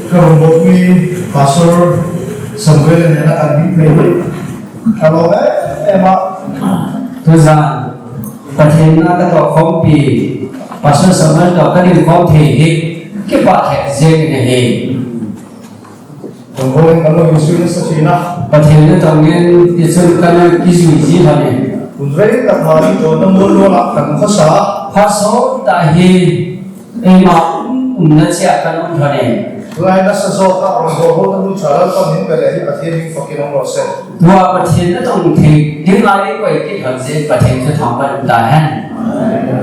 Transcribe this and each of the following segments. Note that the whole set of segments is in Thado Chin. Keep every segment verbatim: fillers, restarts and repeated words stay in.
Ka Rongboi Pastor Samuel nena kan ding thei hi. Ka lom e, ema. Tujan, Pathen na ka toh khompi, Pastor Samuel toh ka ding khom thei hi, kipah thei jeng in ahi. Rongboi ka lom in sui na sa sui na. Pathen na toh ngen, i chun ka na kijui ji lhon in. Kun rei ka tha ni toh na mo lo la kan khosa. Pastor ta hi, Eima um, umna chia kan um lhon e. Lai na sa jo ta Rongboi ho na lu cha Lalpa min pe le hi Pathen min fa kin ong lo se. Tua Pathen na tong thei, ding lai koi kit lhon jeh Pathen chu thangvah in um tahen.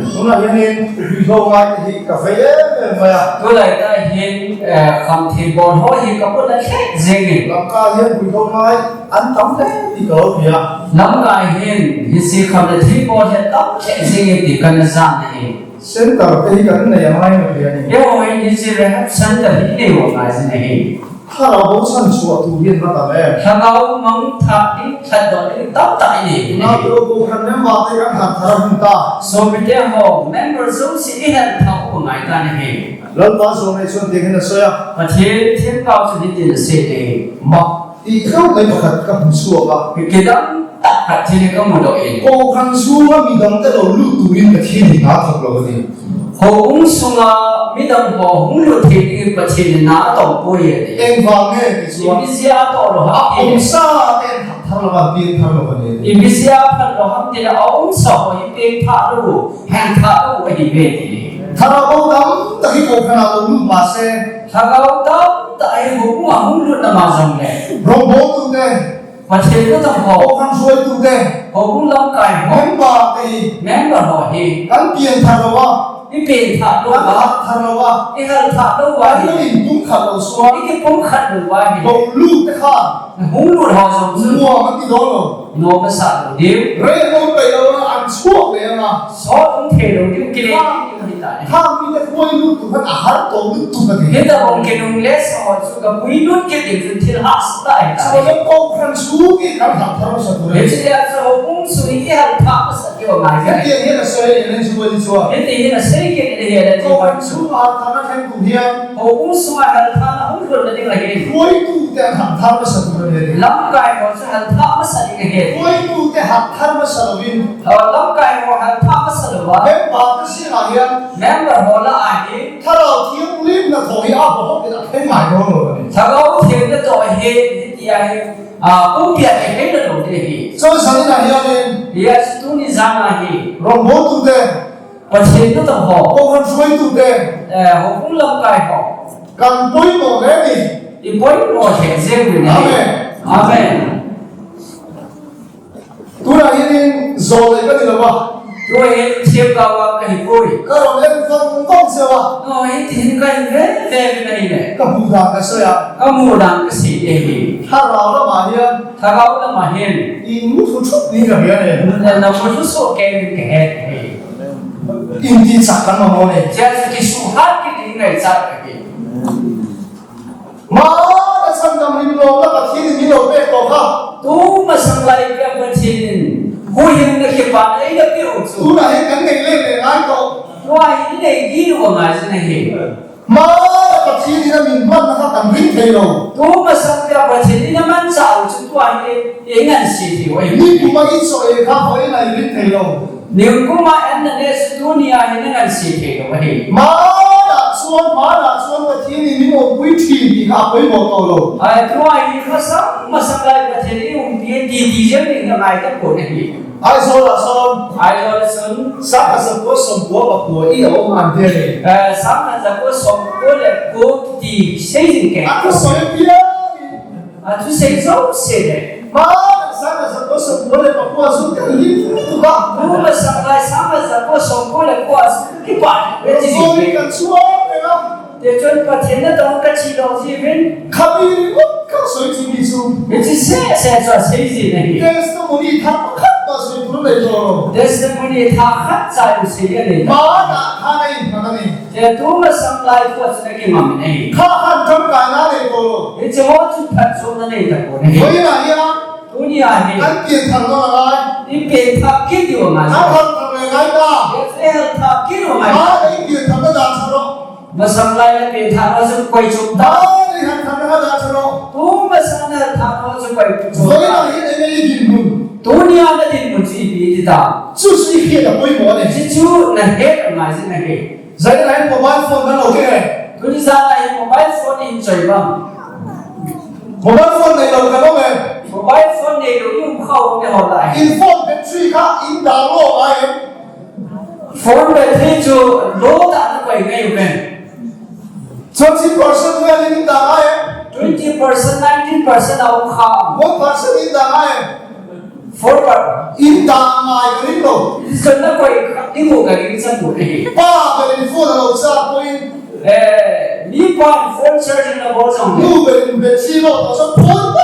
Tuna hin hin, hui ho ngai hi ka ve e, ve mai a. Tulai ta hin, eh, kham thei bol ho hi ka pun na khe jeng e. Lamka hin hui ho ngai, an tam le ti ka lo pia. Lamka hin, hi si kham le thei bol hi tam khe jeng e ti kan na jan e. Center te hi kan nei a ngai mo dia ni. Eiho hi hiche rehab center hi nei u ngai jin ahi. Thara bo chan chua tu hin na ta le. Lhagao mangthah ding, lhatdoh ding tamtah i nei u ahi. Na tu ko khan nem ba te kan han thara hin ta. Sopite ho, member jouse i hel thah u ngai ta ahi. Lalpa jong nei chun te hin a soya. Pathen themgao chun hitin asei te. Ma. Ti keu mai pakhat ka hung suak a. Kidang tah khat hi ka mudoh in. Kohhran sunga midang te lo lut turin Pathen in na thot lo ding. Houbung sunga midang ho hung lut thei dingin Pathen in na tong poi e. Engvang nge ti chu. Ipi jeh a toh lo ham ti. A umsa te thar lo ham, pieng thar lo ham ti. Ipi jeh a phat lo ham ti le a umsa ho hi pieng thah lo, heng thah lo ahi ve ti. Thara bo tamtah hi kohhran a lo lut ma se. Lhagao tamtah hi houbung a hung lut na ma jong le. Rongboi tu te. Pathen na tong ho. Kohhran suai tu te. Houbung lamkai ho. Member te hi. Member ho hi. Kan pieng thah lo a. I pieng thah lo a. Kan hal thah lo a. I hal thah lo a. Kan in tum khat lo sua. I ki pum khat lo a hi. Lo lut te kha. Hung lut ho jong chu. Mua ma ti do lo. No ma sa lo diu. Re no pe lo na an suak le na. Sot um thei lo diu kile. Thangmite puilut tu khat a har to lut tu khat hi. Hitabang kinungle sa ho chu ka puilut kit ding chun thil hahsa tah ahi. Chule kohhran sunga kan hal thah masa tu. Hiche a chu houbung sunga i hal thah masa diu ngai. Hiti hin asei in chu boi chu. Hiti hin asei kit in ahi le chu. Kohhran sunga hal thah na thei tu hiam. Houbung sunga hal thah na hung lut na ding ahi. Puitu te hal thah masa tu ahi. Lamkai ho chu hal thah masa ding ahi. Puitu te hal thah masa louvin. Lamkai ho hal thah masa lou va. Member te si la hiam. Member ho lah a hi. Thlarau Thianghlim na tho hi a bo ho te la thei mai lo lo ni. Lhagao Theng na tho hi, hiti a hi. A, pumpi a te thei na lo te hi. So, sani na hiam in. Yes, tuni jan a hi. Rongboi tu te. Pathen na tho ho. Kohhran suai tu te. Eh, houbung lamkai ho. Kan poimo le ni. I poimo he jeng ni. Amen. Amen. Tua hin in jole ka ti lou a. Tua hin themgao a ka hi poi. Ka rom le vang vang se a. No, hiti hin ka hin ve ve ve na hi le. Ka mu dan ka sei a. Ka mu dan ka sei e hi. Thlarau lama hin. Thlarau lama hin. I mu thu thu ni ka hi a le. Na, na mu thu thu ke ni ka he hi. In ti chak kan ma mo le. Chia chu kisuhat kit ni ngai chak ka hi. Mana sangkam lim lom la Pathen in mi lo peh to kha. Tumasang lai pia Pathen in huhhingna kipana eina peh u chu. Tuna hi kan nei le le ngai to. Tua hi i nei diu angai jin ahi. Mana Pathen in amin manna kha kan ring thei lou. Tumasang pia Pathen in amanchah u chu tua hi i ngansei thei u ahi. Nikum a i cho e kha ho i ngai ring thei lou. Nikum a an na ne chu tuni a hin i ngansei thei lou ahi. Mana chuan, mana chuan Pathen in min umpui thin ti kha a poimo to lou. Ai, tua hi masang, masang lai Pathen in i umpi e ti ti jeng ding ka ngai ta pon ahi. Aizawl a chun. Aizawl a chun. Sangkhat zakua sawmkua pakua i a um an vel e. Eh, sangkhat zakua sawmkua le kua ti sei ding ke. A ka soi pia. A thusei jouse le. Mana sangkhat zakua sawmkua le pakua chu ka lim tuk a. Tumasang lai sangkhat zakua sawmkua le kua chu kipah ve ti. Soi ka chuang le na. Tichun Pathen na tong ka chi lo ji vin. Khabi ri ut ka soi chi ni chu. Hiche seh seh chu asei ji na hi. Testimony thah khat ba soi tu le lo. Testimony thah khat cha u sei le. Mana kha nei ma ka ni. Tua tumasang lai thu a chu na kingam in ahi. Kha khan changkaina nei to lou. Hiche ho chu phatchomna nei ta pon ahi. Hoiya hia. Tunia hi. An piengthah lou ngai. I piengthah kit diu ngai. An halthah le ngai ta. Yes, i halthah kit diu ngai. Ma i piengthah na dan sa lou. Masang lai na piengthah na chu koi chom ta. Ma i Vaina hi nei dinmun. Tunia nadinmun chu ipi ti ta. Chu chu ihet a poimo ahi. Chuchu nahet angai jin ahi. Jeh a hin mobile phone nalo ding ahi. Tuni jana hin mobile phone in choi bang. Mobile phone neilou khat um e. Mobile phone neilou in um kha um e ho lai. In phone battery kha in dang lou ngai e. Phone battery chu low tah a nakoi ngai uve. Twenty percent vel in dang ngai e. Twenty percent, nineteen percent a um kha. One percent in dang ngai e. Four per- In dang ngai ka ring lou. Chu nakoi kha, imu ka ring chan u ahi. Pa ka ring phone lou sa point. Eh, mipa in phone charging nabol jong le. Nu ka ring battery lou, sa phone,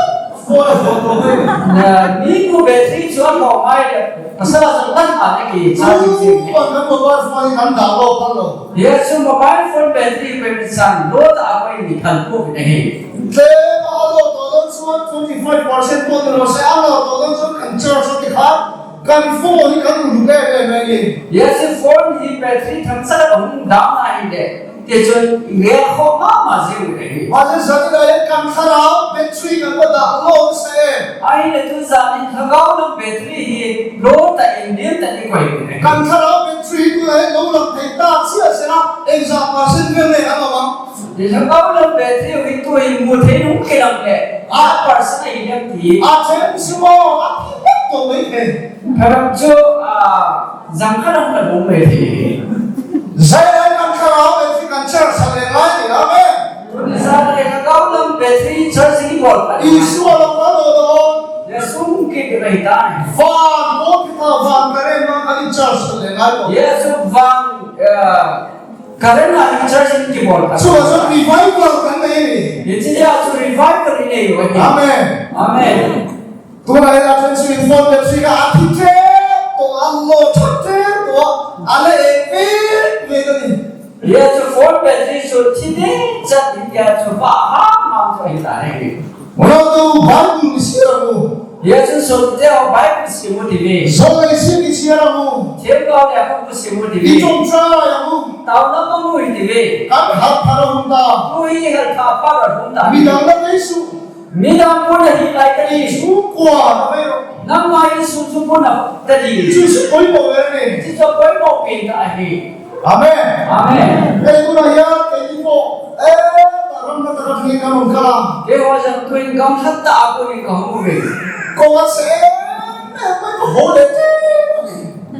phone, phone, phone. Na, mi nu battery chu alhom ngai le. Pasal a jong tan a naki charging jing. Phone kan mobile phone kan dang lou, kan lou. Hijeh chun mobile phone battery peh chan low tah a koi ni kan pu ahi. Tlem a low tah jong chuan twenty five percent pon lo se a low tah jong chuan kan charge ti kha kan phone hi kan lut em em mai ni. Hijeh chun phone hi battery thangcha a hung dang a hin le. Ti chun nge kho ma ma jing u ahi. Hijeh chun zan lai kan thlarau battery kan va dah low se. Ahile tu zan in lhagao lam battery hi low tah in lian tah in koi u ahi. Kan thlarau battery tu lai lo lang thei ta chia sela exam percent vel nei a lo ang. Lhagao lam battery hi tu hi mu thei nung ke lam le. A percent a hi lem ti. A chen sumo a ki lem to mai thei. Pharap chu, a, jang khat ang ka dong mai thei. Zai lai kan thlarau battery kan charge sa le ngai ni. Amen. Tuni zan le lhagao lam battery charging bol. Isu a lo ka lo do. Jesu ke ke bai ta. Van ko kita van kare ma kan charge sa le ngai ko. Jesu van, a, Current a hi charging kibol kha. Chu chu revival kan nei ni. Hiche a chu revival i nei u ahi. Amen. Amen. Tuna hi a chen chu in phone battery kha a thi che to a lo che che to a le e ve ve ta ni. Hijeh chun phone battery chu thi ding chat ding tia chu va ham ham chu ahi ta ahi. Unaute u Bible i sim u. Hijeh chun sopi te ho Bible sim u ti ve. Zolnei sim i sim u. Themgao le a khop u sim u ti ve. I chomcha u. Taona mang u ti ve. Kan hal pha ra hung ta. Tu hi hal pha pha ra hung ta. Midang na nei su. Midang pu na hi lai ta ni. Su kua na ve ro. Nangma i su su pu na ta ni. Chu su poimo ve ni. Chu su poimo pen ta ahi. Amen. Amen. Kei tuna hian, kei ni pawh, eh, ram khat ah khan ka rawn kal a. Keiho jong tuin gamla tah a khunin ka hung uve. Kawng a se em em mai ka haw leh che.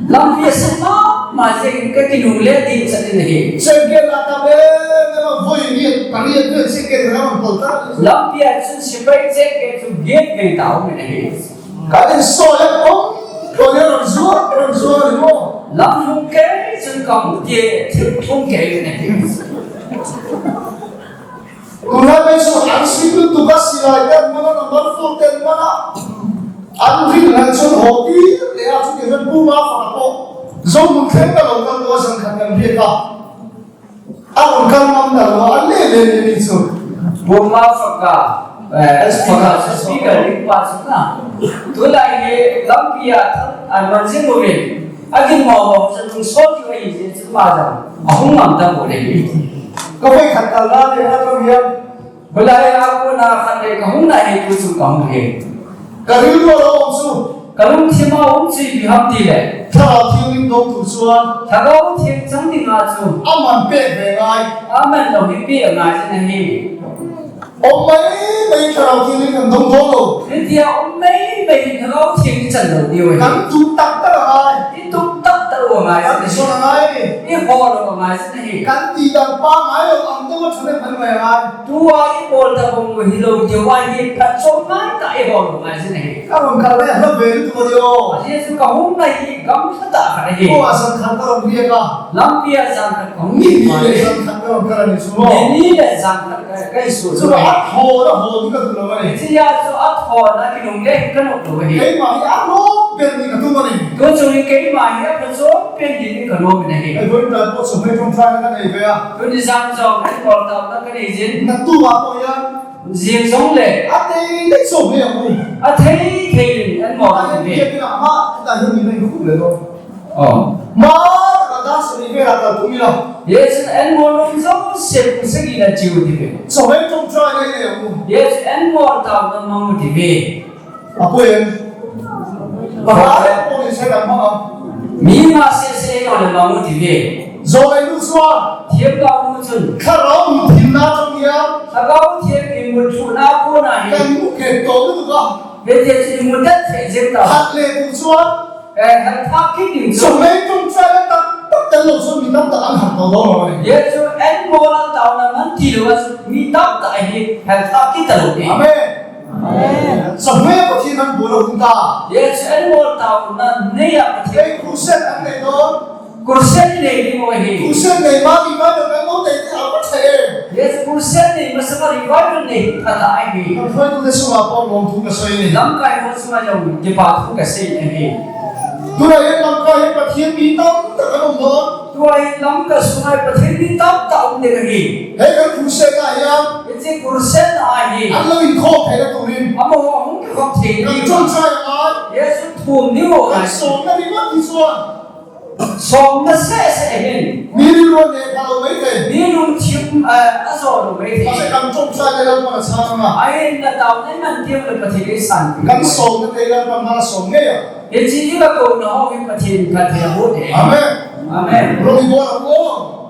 Lampi a se mah mah zingin ka kinungle ding chat in ahi. Check gate ah tam em em a vawi riat pariat vel check gate ka rawn pawl ta. Lampi ah chun sipai check gate chu gate veng ta awm in ahi. Kan insawi a pawm, kawng hi a rawn zuar, rawn zuar a ni maw? Lam lhung kei chun ka hmu thei, thil lhung kei a ni. Tunlai phei chu an sui lutuk a, silai te an man a, number four te an man a. An ring han chun haw tir leh a, chutiang chuan Pu Mafaka pawh Zohmun thleng ka lo kal tawh a, zan khat kan biak a. A rawn kal ngam ta lo, an le le le ni chu. Pu Mafaka, eh, Speaker, Faka, Speaker ding pa chu na. Tulai hi lampi a, a man zing uvin. A ginmo mo chu lung sawn chu a inzin chu ma jang. A hung ngam ta pawh le ni. Ka vawi khat kal na le na ka hian. Khulai a kona khat le ka hung na hi tu chu ka hung hi. Ka rilru a lo awm chu. Ka lungthim a um chu ipi ham ti le. Thlarau Thianghlim dawng tur chuan. Thlarau Thianghlim chang dinga chu. A man pek ve ngai. A man lo hi pek ngai zin a hi. Awm mai mai Thlarau Thianghlim kan dawng dawn lo. Hitia awm mai mai Thlarau Thianghlim chan lo deuh a hi. Kan tum tak tak a ngai. I tum tak tak lo a ngai zin a hi. Kan sawn a ngai. I haw lo a ngai zin a hi. Kan tih dan pa ngai lo ang deuh a ṭha em kan ngai a ngai. Tua i bawl ta bawk hi lo deuh a hi, phatchawm ngai tah i haw lo ngai zin a hi. Ka rawn kal le, a hla ve lutuk a ni aw. A zia chu ka hung na hi, gamla tah khat a hi. Aw, a zan khat ka rawn biak a. Lampi a zan khat ka hung ni ni le zan khat ka rawn kal a ni chu maw. Ni ni le zan khat ka, ka insual chu a thawn a haw ni ka duh lo a ni. Zia chu a thawn a kinungle hi ka nawk lo a hi. Keimah hi a lawm pen ni ka tum a ni. Tu chu hi keimah hi a phatchawm pen ni ni ka lawm in a hi. Hei vawiin tan pawh chu hmei ṭawngṭaina ka nei ve a. Tuni zan zawng an bawl tawpna ka nei zin. Na tu a pawh hian. Zing zawng le. A thei thei zawng hi a mu. A thei thei in an bawl a ti ve. A thei thei in a ma, ta hian min a in khuk le lo. Aw. Ma, ka da se ni ve la ka tu mi lo. Yes, an bawl zawng se ku se ki la chiu ti ve. Zawng hei ṭawngṭai nei nei a mu. Yes, an bawl tawpna mang u ti ve. Apoin. Bahai pon se kan ma. Mi ma sese ho le ma mu ti ve. Jolai nu chuan. Themgao nu chun. Thlarau mutthimna chu nia. Thlarau themgao mutthimna kona hi. Kan mu khe to nu ka. Hiti chu imu det thei jeng ta. Khat le tu chuan. Eh, hel thak kit ding chu. Chawhmei tum chai tak tak tel lo chuan mi tam tak an han to lo lo ni. Hijeh chun en bol a taona man ti lo a chu mi tam tak hi hel thak kit ta lo ni. Amen. Amen. Chawhmei Pathian an bol a hung ta. Hijeh chun en bol taona nei a Pathian. Ei, crusade an nei dawn. Crusade nei ding u ahi. Crusade nei ma mi ma kan lo nei ti a pa thei. Hijeh chun crusade nei masa ma revival nei pha ta ahi. Kan hruaitu te sunga pawh lawmthu ka sawi ni. Lamkai ho chunga jong kipa thu ka sei ahi. Tunah hian Lamka hi Pathian mi tam tak an awm dawn. Tua hi Lamka sunga Pathian mi tam tak awm ding ahi. He kan crusade-ah hian. Hiche crusade-ah hian. An lo inkhawm theihna turin. Amaho hung kikhawm thei ding. Kan ṭawngṭai a ngai. Jesu thum ding u. Kan sawmna ringawt hi chuan. Sawmna seh seh hin. Mi rilru a neh thla lo mai thei. Mi lungthim, eh, a zawh lo mai thei. Mahse kan ṭawngṭaina Lalpan a chang a. Ahin na tauna i man tiang le Pathian i san. Kan sawmna te Lalpan hma sawm ngei a. Hiche i va kona ho hi Pathian khat hi a hawt e. Amen. Amen. Ro i bol a ko.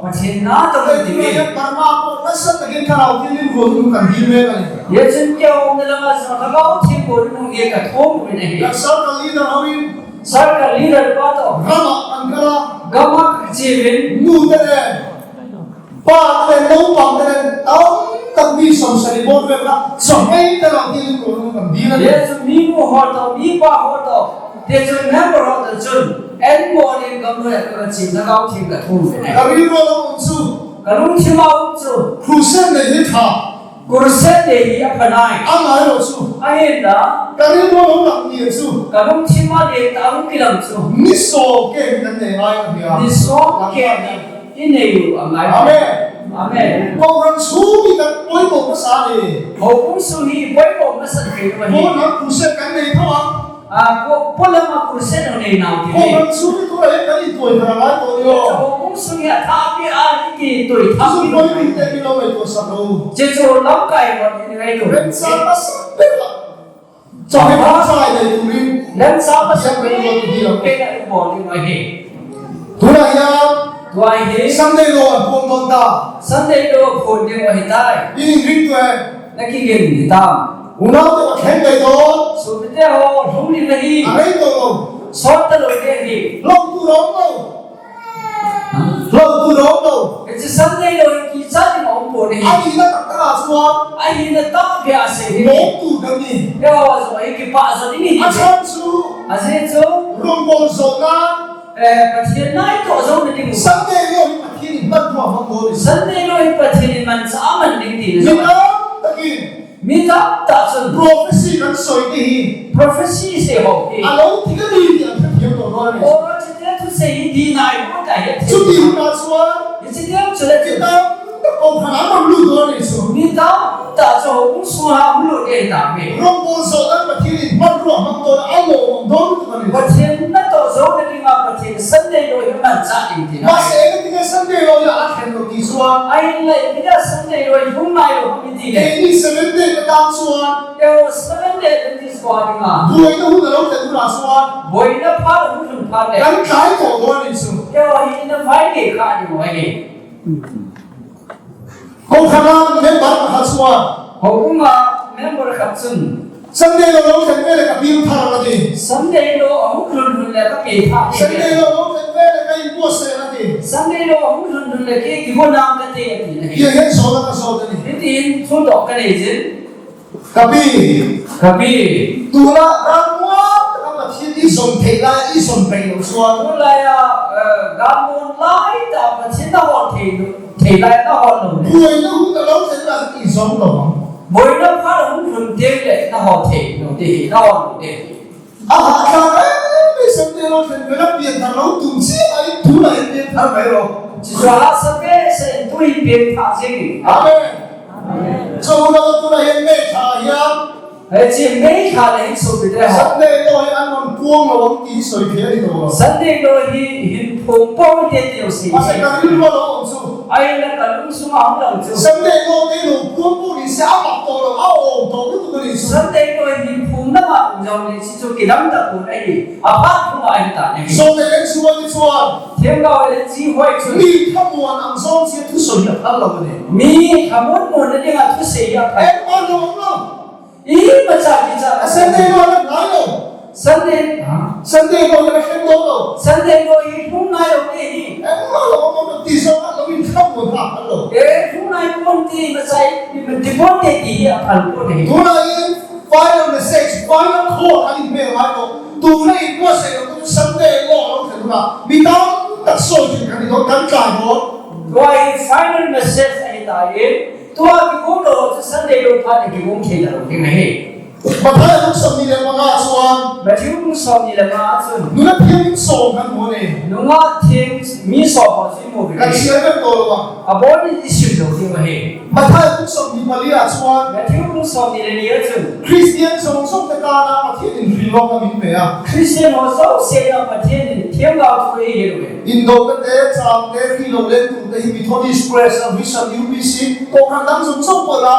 Pathian na tawh i ti. Hei, Burma pawh nasa takin Thlarau Thienghlim ruolhung kan dil mek a ni. Hijeh chun keiho umna lama Thlarau Thienghlim ruolhung hi ka thum uvin ahi. Kan circle leader ho in. Circle leader pa toh. Gam ah kan kal a. Gam ah ka che uvin. Nu te nen. Pa te nen, naupang te nen, tam tak mi sawmsarih bawr vel kha, sawmhnih te Thlarau Thienghlim ruolhung kan dil a ni. Hijeh chun mi nu ho toh, mi pa ho toh, hijeh chun member ho toh chun, en bawlin gam loi ah ka chin Thlarau Thienghlim ka thum uvin ahi. Ka rilru a um chu. Ka lungthim a um chu. Crusade nei hi ṭha. Crusade nei hi a pha nai. A ngai lo chu. Ahinla. Ka rilru a um lang ni chu. Ka lungthim a lentah a hung kilang chu. Ni sawm keh kan nei ngai a hia. Ni sawm keh ni. I nei u a ngai. Amen. Amen. Kohhran chhung hi kan poimo masa ni. Houbung chhung hi poimo masa thei u ahi. Kohhran crusade kan nei tho a. A, ko, polam a crusade ho nei nau ti. Kohhran chhung hi tua hi kan i tuai thar a ngai tawh ni aw. Houbung chhung hi a thah pi a i ki tuai thar. Chu poimo te mi lo ngaituah sak lo. Chu chu lamkai ho ni ngaituah. Remchang masa ber a. Chawhmei chai nei turin. Lemchang a Pathian kan ruat ding a. Kei na i bol ding ahi. Tunah hian. Tua hi. Sunday law an puang dawn ta. Sunday law phun ding ahi tai. I inring tu em? Na kigin ding tam? Unaute va thleng ve dawn. Sopite ho, lhung ding ahi. A rei tawh lo. Sawt ta lo ding ahi. Lo tu rawng lo. Lo tu rawng lo. Hiche Sunday law hi kichat ding a um pon ahi. A hina tak tak a chuan. A hina tak beh a se hi. Mawk tur kan ni. Eiho jong hi kipah zo ding ahi. A chhan chu. A jeh chu. Rongbawlzawhna. Eh, Pathian nai tawh zona ding. Sunday law hi Pathian in hmanrua hmang dawn ahi. Sunday law hi Pathian in manchah a man ding tina. Mi tam takin. Mi tam tah chun. Prophecy kan sawi te hi. Prophecy sei ho hi. A lo ti ka ni ti an hrethiam lo dawn a ni. Aw, chutiang thusei hi dihna ahi, Paul ta hi a thei. Chuti hunah chuan. Hiche tiang chu le chu. Mi tam tah kohhran an rawn lut dawn a ni chu. Mi tam tah chu houbung sunga hung lut ding ahi ta mi. Rongbawlzawhna Pathian in hmanrua hmang dawn a, a lawmawm dawn lutuk a ni. Pathian na tawh zona dinga Pathian Sunday law hi manchah ding tina. Mahse, engatinge Sunday law hi a thlen lo ti chuan. Ahinla, engatinge Sunday law hi hung ngai lo ham i ti le. Keini Seventh Day ka tan chuan. Eiho Seventh Day Adventist pa dinga. Buaina hun a lo thlen hunah chuan. Buaina phat a hung tlun phat le. Kan tlai tawh dawn a ni chu. Eiho hi in a vai ngei kha a ni maw ahi. Kohhran a member pakhat chuan. Houbung a member khat chun. Sunday law lo thlen ve le ka piengthar a ti. Sunday law a hung tlun tlun le ka piengthar a ti. Sunday law lo thlen ve le ka inbuatsaih a ti. Sunday law a hung tlun tlun le kei kivon ang ka ti a ti. Piengthar zawhna ka zawt a ni. Hitin thudoh ka nei jin. Ka pi. Ka pi. Tuna ram muang taka Pathian i zon theih lai, i zon peih loh chuan. Tulai a, eh, gal muang lai ta Pathian na hawt thei lo, thei lai na hawt lo. Buaina hun a lo thlen lai i zon lo. Buaina phat a hung tlun teng le na hawt thei lo te hi, na hawt lo te hi. A hahthla em em, Sunday law thlen vela pian thar lo tum chiah a, i tuna i pian thar mai lo. Chu chu a hahsa behseh in tu i pian thar jing. Amen. Chawhnu tuna hian May thla hian. Hei chi May thla le hin sopite ho. Sunday law hi an rawn puang lo ang tih hi sawi thei a ni tawh. Sunday law hi hin phung pawh te ti lo si. Mahse ka rilru a lo awm chu. Ahinla ka lungsunga hung lang chu. Sunday law te lo puang pawh ni se a mak tawh lo a awm tawh lutuk a ni chu. Sunday law hi hin phung na Jong le chi chu kidang ta pon ahi. Aphat puma ahi ta ne. Jong le leng chi hoi chuan. Themgao le chi hoi chu. Mi thamuan ang jong chi thusei a phal lo ne. Mi thamuan muan na dinga thusei a phal. Engmah lo lo. Imacha kicha. Sunday law le ngai lo. Sunday, ha? Sunday law le khen lo lo. Sunday law hi hung ngai lo ne hi. Engmah lo lo ti jong a lo in thamuan a phal lo. E, hung ngai pon ti machai, ti pon te ti hi a phal pon ne hi. Tuna in Final message, final call, ani me mai ko. Tuna in mo se ko Sunday law lo se tuna. Mi tam tak so jin kan ko kan try ko. Tua hi final message ahi ta in. Tua kigong lo chu Sunday law phat kigong thei lo ding ahi. Mathai bung somni le panga chuan. Matthew bung somni le panga chun. Nunga thiang in som kan mo ne. Nunga thiang mi som ho chu i mu ve. Kan siam ve to lo a. A bawlin i sim lo ding ahi. Mathai bung somni pali a chuan. Matthew bung somni le ni a chun. Christian zawng zawng te tana Pathian in hril lawk a min pe a. Christian ho zawng se na Pathian in thiam lo thu ei hil ve. Indo te te chang te hril lo len tu te hi Methodist Prayer Salvation U P C ko kan dang zawng zawng ko la.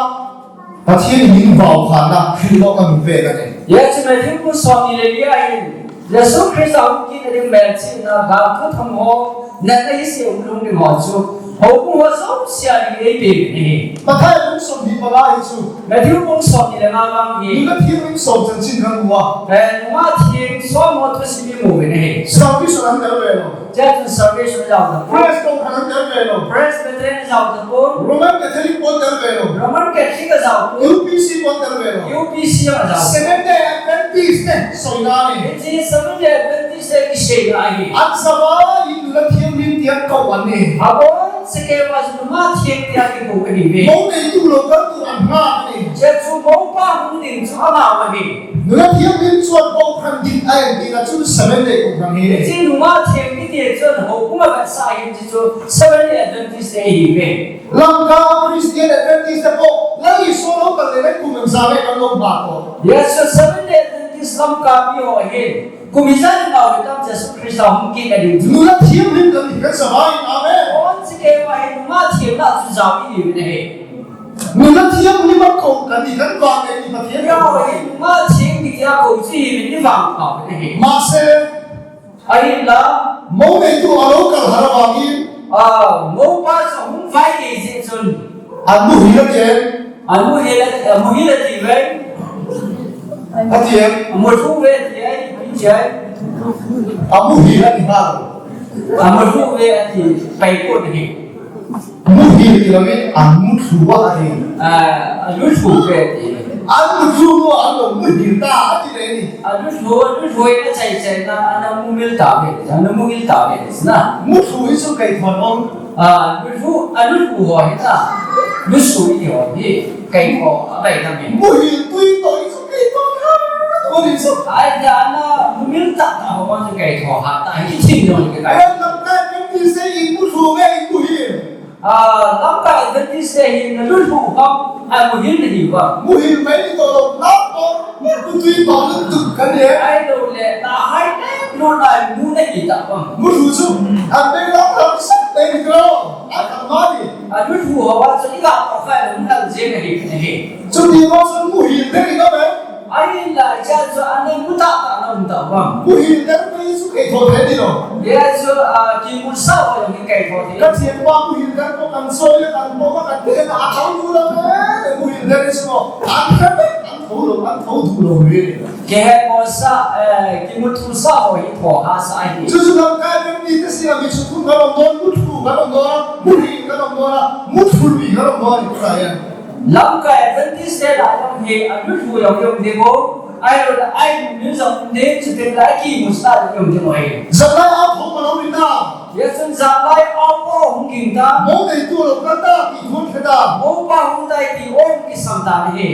Pathian in min vau khan na hril lawk a min pe ka ne. Yes, Matthew bung somni le ni a hin. Jesu Krista hung kit na ding melchihna gal thu thang ho, natna hi se um lung ding ho chu, houbung ho zawng sia ding ei pe ni. Mathai bung somni panga hi chu. Matthew bung somni le nga vang hi. Nunga thiang in som chanchin kan mu a. Eh, nunga thiang som ho thusim i mu ve ni. Salvation an del ve lo. Church salvation jao ta. Presbyterian an del ve lo. Presbyterian jao ta. Roman Catholic pon del ve lo. Roman Catholic jao ta. U P C pon del ve lo. U P C jao ta. Seventh Day Adventist te. Soina ni. Hiche Seventh Day Adventist te kiseina ahi. An sava in nunga thianghlim tia ko an ni. Abon se kei va chu nunga thiang tia kikou ahi ve. Mou neitu lo kal tu an nga ni. Hiche chu moupa hung ding chu angau ahi. Nunga thianghlim chuan kohhran dik a en tina chu Seventh Day kohhran hi. Hiche nunga thiang kiti chuan houbung a vetsah ahi, hiche chu Seventh Day Adventist te ahi ve. Lamka Christian Adventist te pawh, Lal Isua lo kal leh kum engzah nge kan lo nghak tawh. Yes, so Seventh Day Adventist Lamka mi ho hi, kum engzah nge ngau hitam Jesu Krista hung kit a ding chu. Nunga thianghlim kan ti kan sa vai, amen. Aw, chikei va hi nunga thianghlim chu zau i ni ve ahi. Nunga thianghlim a ko kan ti kan vang e ti Pathian. Nunga thianghlim tia ko chu hi min i vang pha ve ahi. Mahse, Ahinla. Mou neitu a lo kal har avangin. Ah, moupa chu hung vai ngei jeh chun. An muhil a ti em? An muhil a, an muhil a ti ve. A ti em? An muthlu ve a ti ai, ti ai. An muhil a ti hal. An muthlu ve a ti pai ko ni. Muhil ti lo in, an muthlu a ti. Ah, an muthlu ve ti. An muthlu mo, an lo muhil ta, a ti le ni. An muthlu, an muthlu in a chai chai na, an muhil ta ve, an muhil ta ve na. Muthlu hi chu kaithon ong. Ah, muthlu, an muthlu ho hi na. Muthlu hi ho hi, kaithon a bai na mi. Muhil tui to hi chu kaithon ha, to ni chu. Ai da na, muhil ta ta ho ma chu kaithon ha ta, hi chin lo ni kai. Ai na ka kan ti se in muthlu ve in muhil. Ah, Lamka Adventist te hi na lutlu ham, ai muhil na hi ba. Muhil mai ni to lo, na to, na ku tui to na tu kan le. Ai lo le, na hai ne, lo na mu na hi ta ba. Muthlu chu, a te la ta sa te ni to, a ka ma ni. A lutlu ho ba chu i ga to kai lo na je na hi na hi. Chu ti ba chu muhil te ni ta ba. Ahinla, hiche chu an muta ta na um ta vang. Muhil der pe chu kaithon thei ni lo. Hiche chu, ah, kimusa ho jong hi kaithon thei. Ka thiam pa muhil der ko kan soi le kan po ka te na a thau tu lo le, muhil der chu ko. An ka pe, an tho lo, an tho tu lo le. Kihe ko sa, eh, kimutu sa ho hi tho ha sa hi. Chu chu lam ka pe ni te si a mi chu kun ka lo don, mutu ka lo don, muhil ka lo don, mutu mi ka lo don, ka ya. Lamkai Adventist te lah jong hi, a lutlu jong jong ding o, ahilou le, a imu jong ding, chuteng le, a kimusa jong jong ding o hi. Jalai a thom a lo ri ta. Hichun jalai a po hung ging ta. Mo nei tu lo ka ta, ti thun khe ta. Mo pa hung tai ti o hung kisam ta ni hi.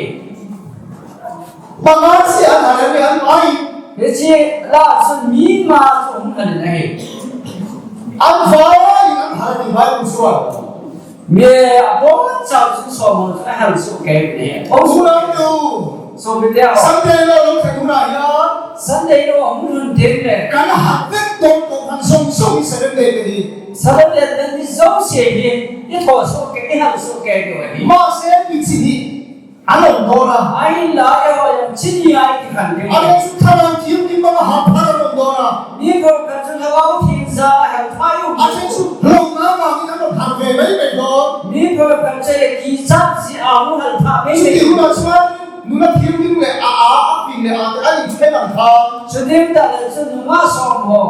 Panga si an hal le an ai. Hiche lah chun mi nga chu hung hal le hi. An vai, an hal ti vai hung sual. Mi abonchauh chu sawm chu a hal suh kei ni. Hung suh lam tu. Sawm pi teu. Sunday law lo thei huna hian. Sunday law hung hun teng le. Kan hat vek tawh tawh kan sawm sawm hi Seventh Day te hi. Seventh Day Adventist zawng sia hi. I thaw suh kei, i hal suh kei ni. Mahse, mi chi hi. An awm dawn a. Ahinla, eiho jong Chini a i kikhen ding. Ahile chu Lhagao Theng in bang a hapha a lom don a. Mi phabep khat chu Lhagao Theng jal a hapha u. Ahile chu lomna ma mi na lom hal ve mai mai don. Mi phabep khat chu le kichat jeh a hung hal pha mai mai. Chuti hun a chuan nuna thianghlim le a, a, a ping le a, a inchen ang khan. Chuti tah le chu nungah som ho.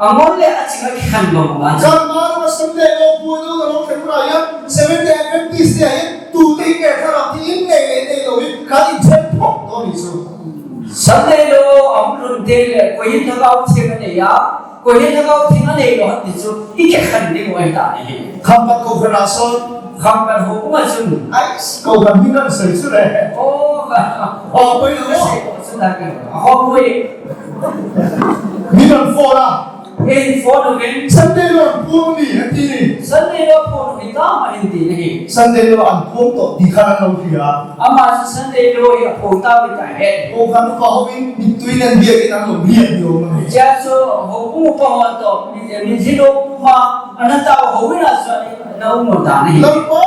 A ngol le a ching a kikhen bang bang a. Kan ma lo Sunday lo pu lo lo khen ra ya. Seventh Day Adventist te hi tu te ke kha ra ti in nei le nei lo in kan in chen phok to ni chu. Sunday lo a hung lhun te le koi hin Lhagao Theng a nei a, koi hin Lhagao Theng a nei lo ti chu i kikhen ding u ahi ta ni hi. Khampat ko khen a son. Khampat ho kuma chun. Ai, ko kan mi kan sei chu le. Oh, oh, koi lo. Sei ko chu ta ke. A ho koi. Mi kan fo la. Ei phone uvin. Sunday lo an phone ni, a ti ni. Sunday lo phone uvin ta ma hin ti ni. Sunday lo an phone to ti kha lo hi a. Ama chu Sunday lo hi a phone ta uvin ta he. Ko kan pa ho in ni tui nen bia in an lo ni a ni o ma ni. Cha chu ho ku pa ho to ni ni ji lo ma ana ta ho uvin a sa ni na u mo ta ni. Lo pa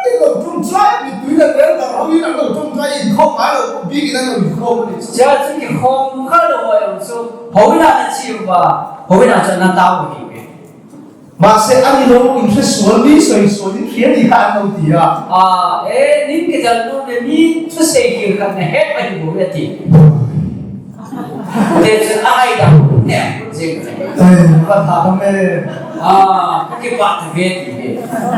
ni lo tum cha ni tui nen bia ta ho in an lo tum cha in ko ma lo bi ki na lo ko ni. Cha chu ki ho mu kha lo ho yang chu. Ho ina na chi uva, ho ina chu na tao hi ve. Mahse, ani lo interest sual mi soi sual in khian ni kha an lo ti a. A, e, nin kidal nu le mi thusei hi khat na het ahi bou ve ti. Te chu a hai da ne, jing. Ai, ka tha ka me. A, ka kipah ta ve ti ve.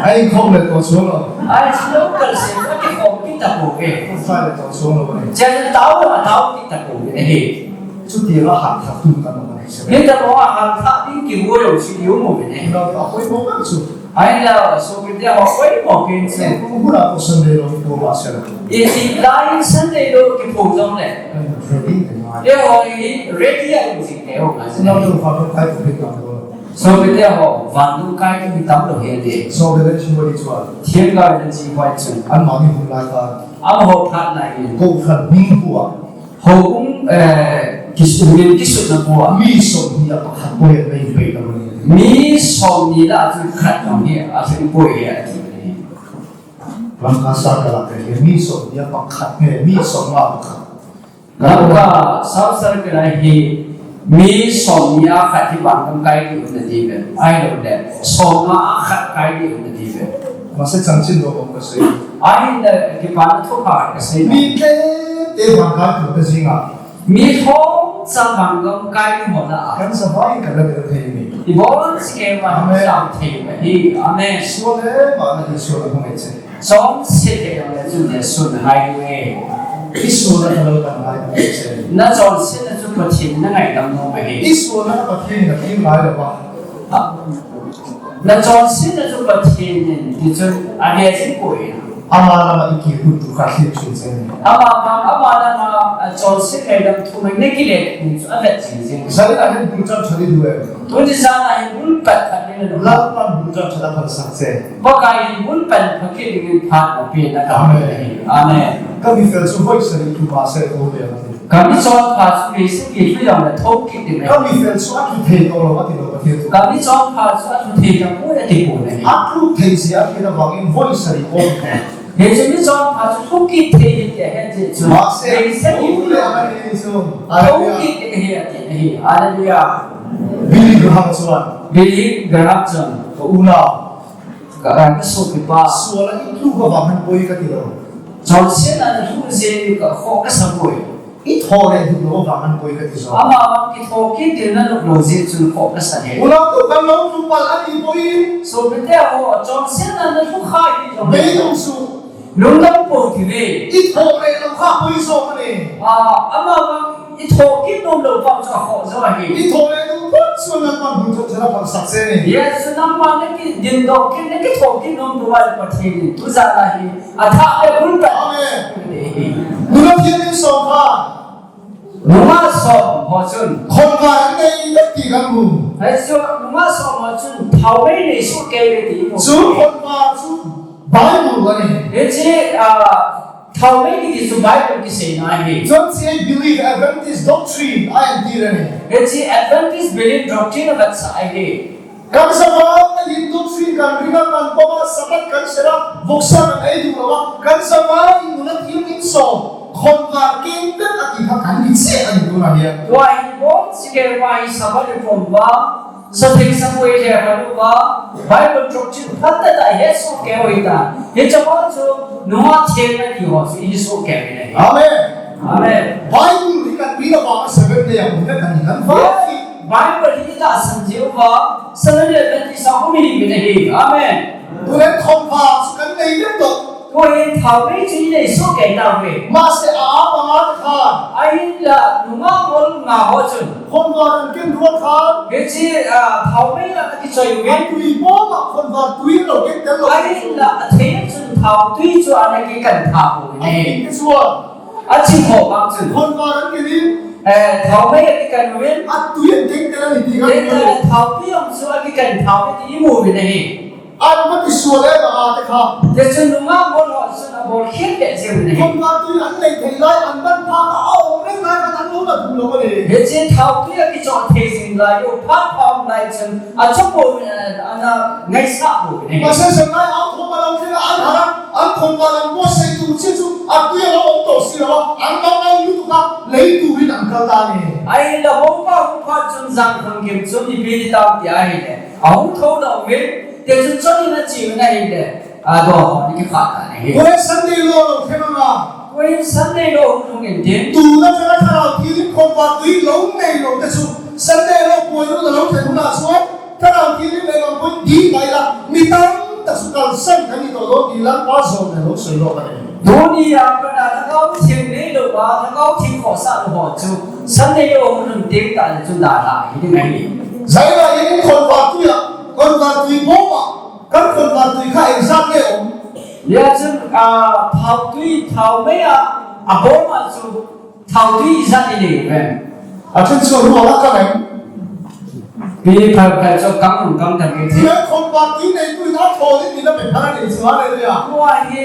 Ai, khom le to sual lo. Ai, chu lo kal se, ka kikhom ki ta bou ve. Khom le to sual lo ve. Chen tao, a tao ki ta bou ve. Chuti a hal thak tum kan awm a ni se. Hita mo a hal thak ding ki wo lo si yo mo be ne. Hita a koi mo kan su. Ai la so ki te ho koi mo kin se. Ko bu la ko Sunday lo ko ba se. I ti lai Sunday lo ki pho jong le. Ready ne ma. E ho i ready a u ji ne ho ma se. Na lo fa ko kai ko ki ta lo. So ki te ho van lu kai ki tam lo he de. So the rest mo di chua. Thiam ga de ji wai chu. An ma ni hung lai ta. An ho phat lai ni. Ko khan ni hua. Ho um, eh, kisut, kisutna pua. Mi som ni a pakhat poi a nei pei ka mani. Mi som ni la chu khat jong hi a hing poi a ti. Lam ka sa ka la ka hi mi som ni a pakhat nge, mi som a pakhat. Lam ka sa sa ka la hi mi som ni a khat hi bang kam kai ki um na ti ve. Ai lo le. Som a khat kai ki um na ti ve. Masa chanchin lo bang ka sei. Ai le ki pa na thu ka ka sei. Mi te te bang ka tu ka zinga. Mi thong chang bang gam kai ni mo na a. Kan sa vai kan la thei mi. I bol si ke ma. Amen. Sa thei ma hi. Amen. Sual le ma na hi sual le hong e che. Chonset le le chu le sun hai we. Isua na lo kan hai we che. Na chonset na chu Pathen na ngaidam nom ahi. Isua na Pathen na kim lai lo ba. Na chonsetna chu Pathen in ti chun a ve jing poi. Ama lama i kikut tu kha thil chun jeng. Ama, ama, ama lama, a, chonset ngaidam thu mai na kile tu chu a ve jing jing. Zali a hin bul chan chali du em. Tuni zan a hin bul pat khat ni na. Lalpan bul chan chala phalsak che. Pakai in bul pan pha kit ding in phat na pe na ka. Amen. Amen. Ka mi fel chu voi sari tu ma se ko ve. Ka michonpha chu Jesu Christa jong le thokit ding ahi. Ka mifel chu a thuthei tolo a ti lo Pathen chu. Ka michonpha chu a thuthei tapoi a ti poi. A thuthei jeh a kina vangin voice a record. Hiche michonpha chu thokit thei ahi ti ahi jeh chun. Mahse, Jesu Christa le a ni chu. Hallelujah. Thokit ding ahi ati ahi. Hallelujah. Billy Graham chuan. Billy Graham chuan. Ka unau. Ka, ka sopipa. Sual a i tlu ka vang han poi ka ti lo. Chonsetna na tlu jeh in ka khoh ka sa poi. I tho le tlu lo vang han poi ka ti zo. Ama vang kitho kit tirna lo lo jeh chun khoh ka sa le. Unau tu kan lo tlu pal a ni poi. Sopite ho, chonsetna na tlu kha hi lo. Beidong chu. Lungdam pou ti ve. I tho le lo kha poi zo ka ni. A, ama vang I thoh kit nom lou pam chu a khoh jo ahi. I thoh le nom pam chu nangman hun thoh chu na pang success ni. Yes, nangman na kidin doh kit, na kithoh kit nom tou a le Pathen in tu jat a hi a thah le hun ta. Amen. Nuna thiam in som kha. Nungah som ho chun. Khonva an nei vek ti kan mu. Hei chu nungah som ho chun thaomei nei soh kei ve ti mu. Chu khonva chu Bible a ni. Hiche, ah, Thaomei kiti chu Bible kiseina ahi. Chuan hiche belief Adventist doctrine a entir a ni. Hiche Adventist belief doctrine a vetsah ahi. Kan zavai in doctrine kan ring a, kan pom a, Sabbath kan sel a, voksa kan ei duh lou a, kan zavai in nuna thiam in som. Khonvar kengtel ati kha kan hi cheh ahi tuna hi. Tua hi bou chikei uva hi Sabbath reform uva, satheng sakoi le khan uva, Bible chok chin phat ta ta hi sohkei u hita. Hiche ho chu nungah theng nati ho chu hi sohkei u ahi. Amen. Amen. Bible hi kan pi na vang Seventh Day a hung kan hi kan va. Bible hi tahsan jeh uva, Seventh Day Adventist a um hi min ahi. Amen. Tule khonvar chu kan nei le to. Tua hi thaomei chu i nei sohkei tauve. Mahse a, a panga khan. Ahinla nungah ngol nga ho chun. Khonvar an ken ruat khan. Hiche, ah, thaomei a kichoi uve. Atui boma khonvar tui lo ken tel lo. Ahinla athei chun thaotui chu ana kikan tha pouve. Athei chun. Aching ho vang chun. Khonvar an ken in. Eh, thaomei a kikan uvin. Atui an ken tel ani ti kan. Thaotui jong chu akikan tha uve ti i mu uve ahi. An ma kisual e, ma a te kha. Tichun nungah ngol ho chun abol khel beh jeng u ahi. Khonvar tui an nei thei lai, an ban pha kha a um reng lai khan an um a thum lou ahi. Hiche thaotui a kichoh thei jing lai u, phat pha um lai chun achoh pou, eh, ana ngaisah pou ahi. Pasal sang lai a thom a lang thei an har a, an khonvar an bol sei tu che chu, atui a lo um to si lo, an bang an lu kha, lei tu hin an kal ta ni. Ahinla bou pa hung phat chun jang khang gim chun ipi ti tam ti ahile. Ahung thou lou uvin, tichun chon in ache uvin ahile, adon ho ana kikha tan ahi. Tua hi Sunday law lo thei mama. Tua hi Sunday law hung lhung in tin. Tuna chana Thlarau Theng in khonvar tui lo nei lou te chu Sunday law poi lou na lo thei huna chu Thlarau Theng in nei lo poi di mai la, mi tamtah chu kalsan kan hi to lo ti Lalpa jong na lo soi lo ka nei. Tuni a pat a Lhagao Theng neilou a, Lhagao Theng khohsah lou ho chu Sunday law hung lhun teng tah le chu dalha hi ding ahi. Jeh a in khonvar tui a, khonvar tui bom a, kan khonvar tui kha exam le um. Hia chun, ah, thaotui, thaomei a, abom a chu thaotui ijat inei uvem? Achun chu hung la ka lem. Pi pha pha chu kang nung kang ta ki. Tia khonvar tui neitu in atho ni ti na pe pha ni chu, hallelujah. Tua hi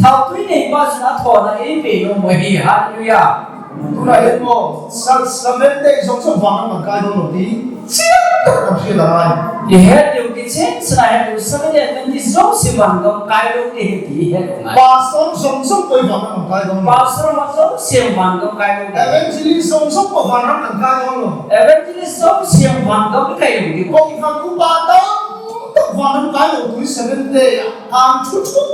thaotui neipa chun athona eipe nom u ahi, hallelujah. Tuna hin mo, sa, Seventh Day jong chu vangam kan kai ding lou ti. Chia ta ka chia la ngai. I het diu kichen chana het diu Seventh Day Adventist jouse vangam kai lou ti hi ti het lou ngai. Pastor jong jong koi vangam kan kai ding lou. Pastor ho jouse vangam kai lou. Evangelist jong jong koi vangam kan kai ding lou. Evangelist jouse vangam kai lou ti. Koi vangam upa tamtah vangam kai lou tu Seventh Day a kan chu chu.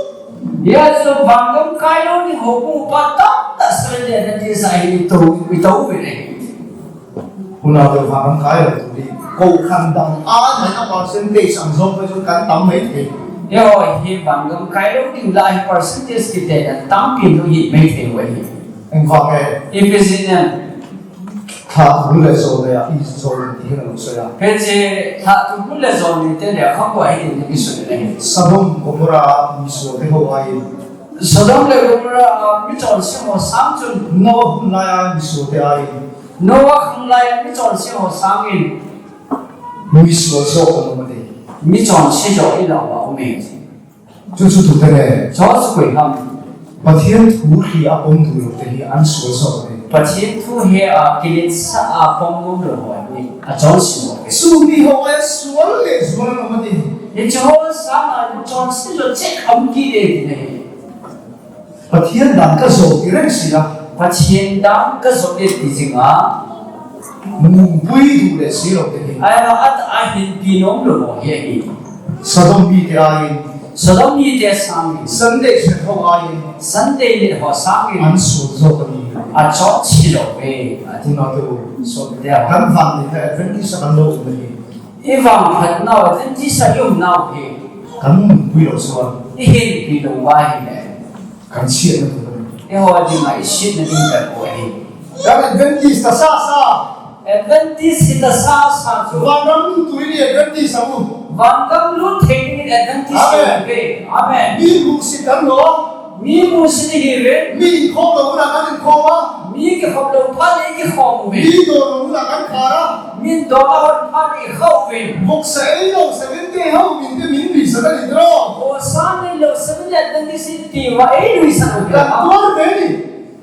Hia chu vangam kai lou ding houbung upa tamtah Seventh Day Adventist a hi i tou, i tou uve. Huna tou vangam kai lou ding. Kou khan dam a, nai a percentage ang jong pai chu kan tam mai thei. Hia ho hi vangam kai lou ding lai hi percentage kiti na tampi lou hi mai thei uve. Engvang e. Ephesian. Lhathumbul le John le a, i John le ti hin a lungset a. Hiche Lhathumbul le John le te le a kham bou ahi tin kisun le. Sodom Gomorrah a misual te ho ahi. Sodom le Gomorrah a michonse ho sang chun. Noah hun lai a misual te ahi. Noah hun lai a michonse ho sangin. Misual joh a um ate. Michonse joh in a um e. Chu chu tu te le. Chu chu koi ham. Pathen thu hi a pom tu lou te hi an sual joh te. Pathen thu hi a kiletsah a pom nom lou ho hi a chonse lou te. Sumi ho a sual le sual lou ma te. Hiche ho sang a chonse joh cheh ham kit e ti ahi. Pathen dan ka jot ti reng si a. Pathen dan ka jot e ti jing a. Mumpui tu le si lou te hi. Ai ma at a hin pi nom lou ho hi ahi. Sodom mite ahin. Sodom mite sangin. Sunday set ho ahin. Sunday let ho sangin. An sual joh ta ni. A chonse lou ve. Ati na tu. So te a. Kan vang ni ta Adventist kan lou ni. I vangphat nau Adventist a i um nau hi. Kan mumpui lou sual. I hinpi lou va hi le. Kan siatna tu. Eiho dinga i siatna ding kan u ahi. Kan Adventist ta sasa. Adventist hi ta sasa chu. Vangam lut tu hi Adventist a mu. Vangam lut thei ni Adventist. Amen. Amen. Mi musit kan lou. Mi musit hi ve. Mi khom lou na kan khom a. Mi kikhom lou phat le kikhom ve. Mi don lou na kan khar a. Min don lou phat le khom ve. Voksa ei lou Seventh Day ho min te min mi sa kan dro. Voksa min lou Seventh Day Adventist ti va ei lui sa kan dro. Kan dro ve ni.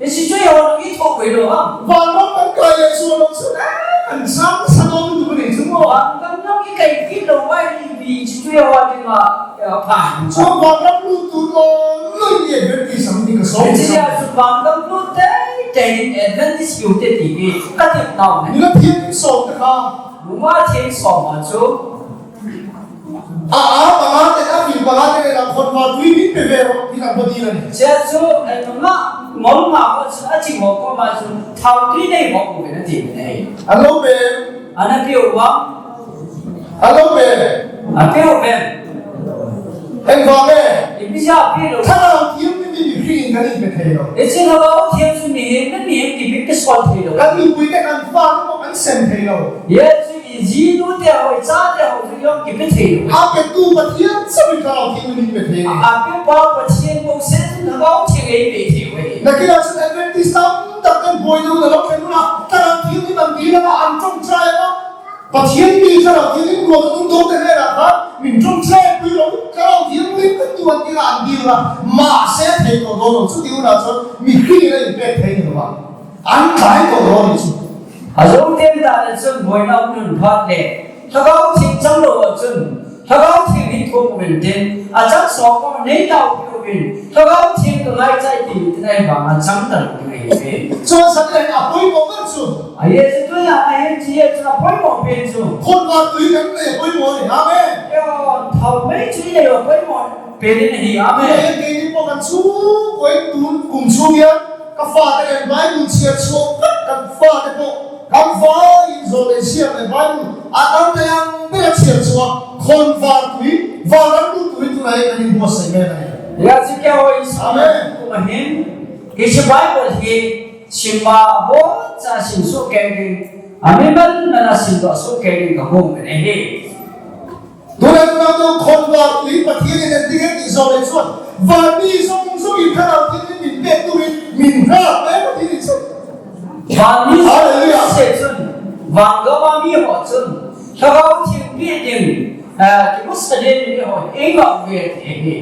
Hiche chu eiho i thou ve lou ham. Vangam kan kai le sual lou sa na, kan sang sa lou tu ni chu mo. Vangam nung i Tei kit lou vai ni bi chi tu ya wa ti ma, ya pa. Chuan vangam lut tu loi loi ni Adventist ang ni ka sawm. Chi ya chu vangam lut tei tei in Adventist yu te ti bi ka ti tau ne. Ni la thiam sawm te kha. Numa thiam sawm a chu. A, a, panga te, a, pil panga te, a, khon va tui min pe ve ro, ni la ba di la ni. Chi ya chu, eh, numa, ngol ma ho chu, a chi ho ko ma chu, thau tui nei ho ko ve na ti ne. A lo pe. Ana piu vang. Alo ve. Apiu ve. Engvang e. Ipi jeh a apiu lou? Thlarau Thianghlim in mihem kahin pe thei lou. Hiche Thlarau Thianghlim chu mihem le mihem kipe kisol thei lou. Kan nupui te kan pa te pon kan sem thei lou. Hiche i jinu te ho, i cha te ho chu jong kipe thei lou. Apetu Pathen chauh in Thlarau Thianghlim in pe thei. Apepa Pathen bou seh chun Thlarau Thianghlim in pe thei lou. Nakinah chun Adventist tamtah kan boi lou na lou khen na. Thlarau Thianghlim in an pe lou na an chom chai na. Pathen mi Thlarau Thianghlim in ruah a um dou te hnenga kha, min chom chai pui lou, Thlarau Thianghlim ka tuah tia an dil a, mahse thei to dawn lou chu ti ula chun, mihem in a in pek thei ni lou a. An tlai to dawn ni chu. Ajou teng tah le chun, boina um nun phat le, Thlarau Thiang chang lou a chun, Thlarau Thianghlim in thuak uvin tin, achang sawm ko nei tau uvin, Thlarau Thiang ka ngaichai ti, tin a in bang a chang ta lou ding ahi. Chuan sat le a poimoh ngat chu. Ahi chu tuna, ahi chu, ahi chu, a poimoh pen chu. Khonvar tui kan nei a poimoh ni, amen. Yo, thau mei chu i nei a poimoh pen in ahi, amen. Amen, keini pawh kan chhung koi tun kum chhung hian ka fate nen Bible chhiar chhuah vek kan fate pawh kan vai in zawlnei chhiar leh Bible a tam te ang te a chhiar chhuah khonvar tui, vanram lut tui tunah hian kan inbuatsaih mek a ni. Ya chu keiho in, amen, kum a hin, hiche Bible hi Simma a boncha sim soh kei ding, a mimal mala simdoh soh kei ding ka hung ahi. Tuna tuna tu khonvar tui Pathen in en ding e ti zawlnei chuan, vanmi zong zong in Thlarau Thianghlim in min pek turin min hngak mek a ti ni chu. Vanmi zong, hallelujah, se chun, vangam a mi ho chun, Thlarau Thianghlim pek ding, eh, kibuatsaih ding mi ho, ei ngah ve ti ahi.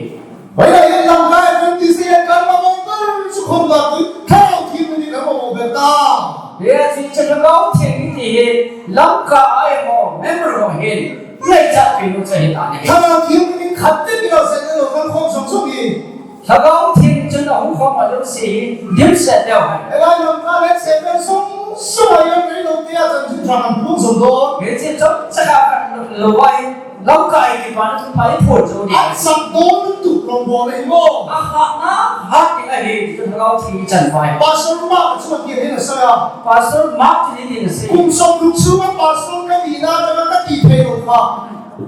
Vawiinah hian Lamka Adventist te hian kan mamawh ber chu khonvar tui Thlarau Thianghlim in kan mamawh ber ta. Hia chu Thlarau Thianghlim ti hi Lamka a eiho member ho hin ngaichat peh u chu ahi ta ni. Thlarau Thianghlim in khat te pila se te lo kan khawm sawng sawng hi. Thlarau Thianghlim chun a hung khawm a lo se hi dimset deuh hai. Helai Lamka leh se ber sawng sawng a hian rei lo te a chan chu thlan an puang zawm dawn. Hei chu chawp chaka kan lo vai. Lamka i kipana thupha i phut zo ni. An sak dawn lutuk rawngbawl ahi maw? A hatna hat ding ahi, ti chu Thlarau Thianghlim i chanvai. Pastor Mark chu a ti hi na sawi a. Pastor Mark chu ni ni na sawi. Kum sawmruk chhunga pastor ka nihna atanga ka tih thei lo kha.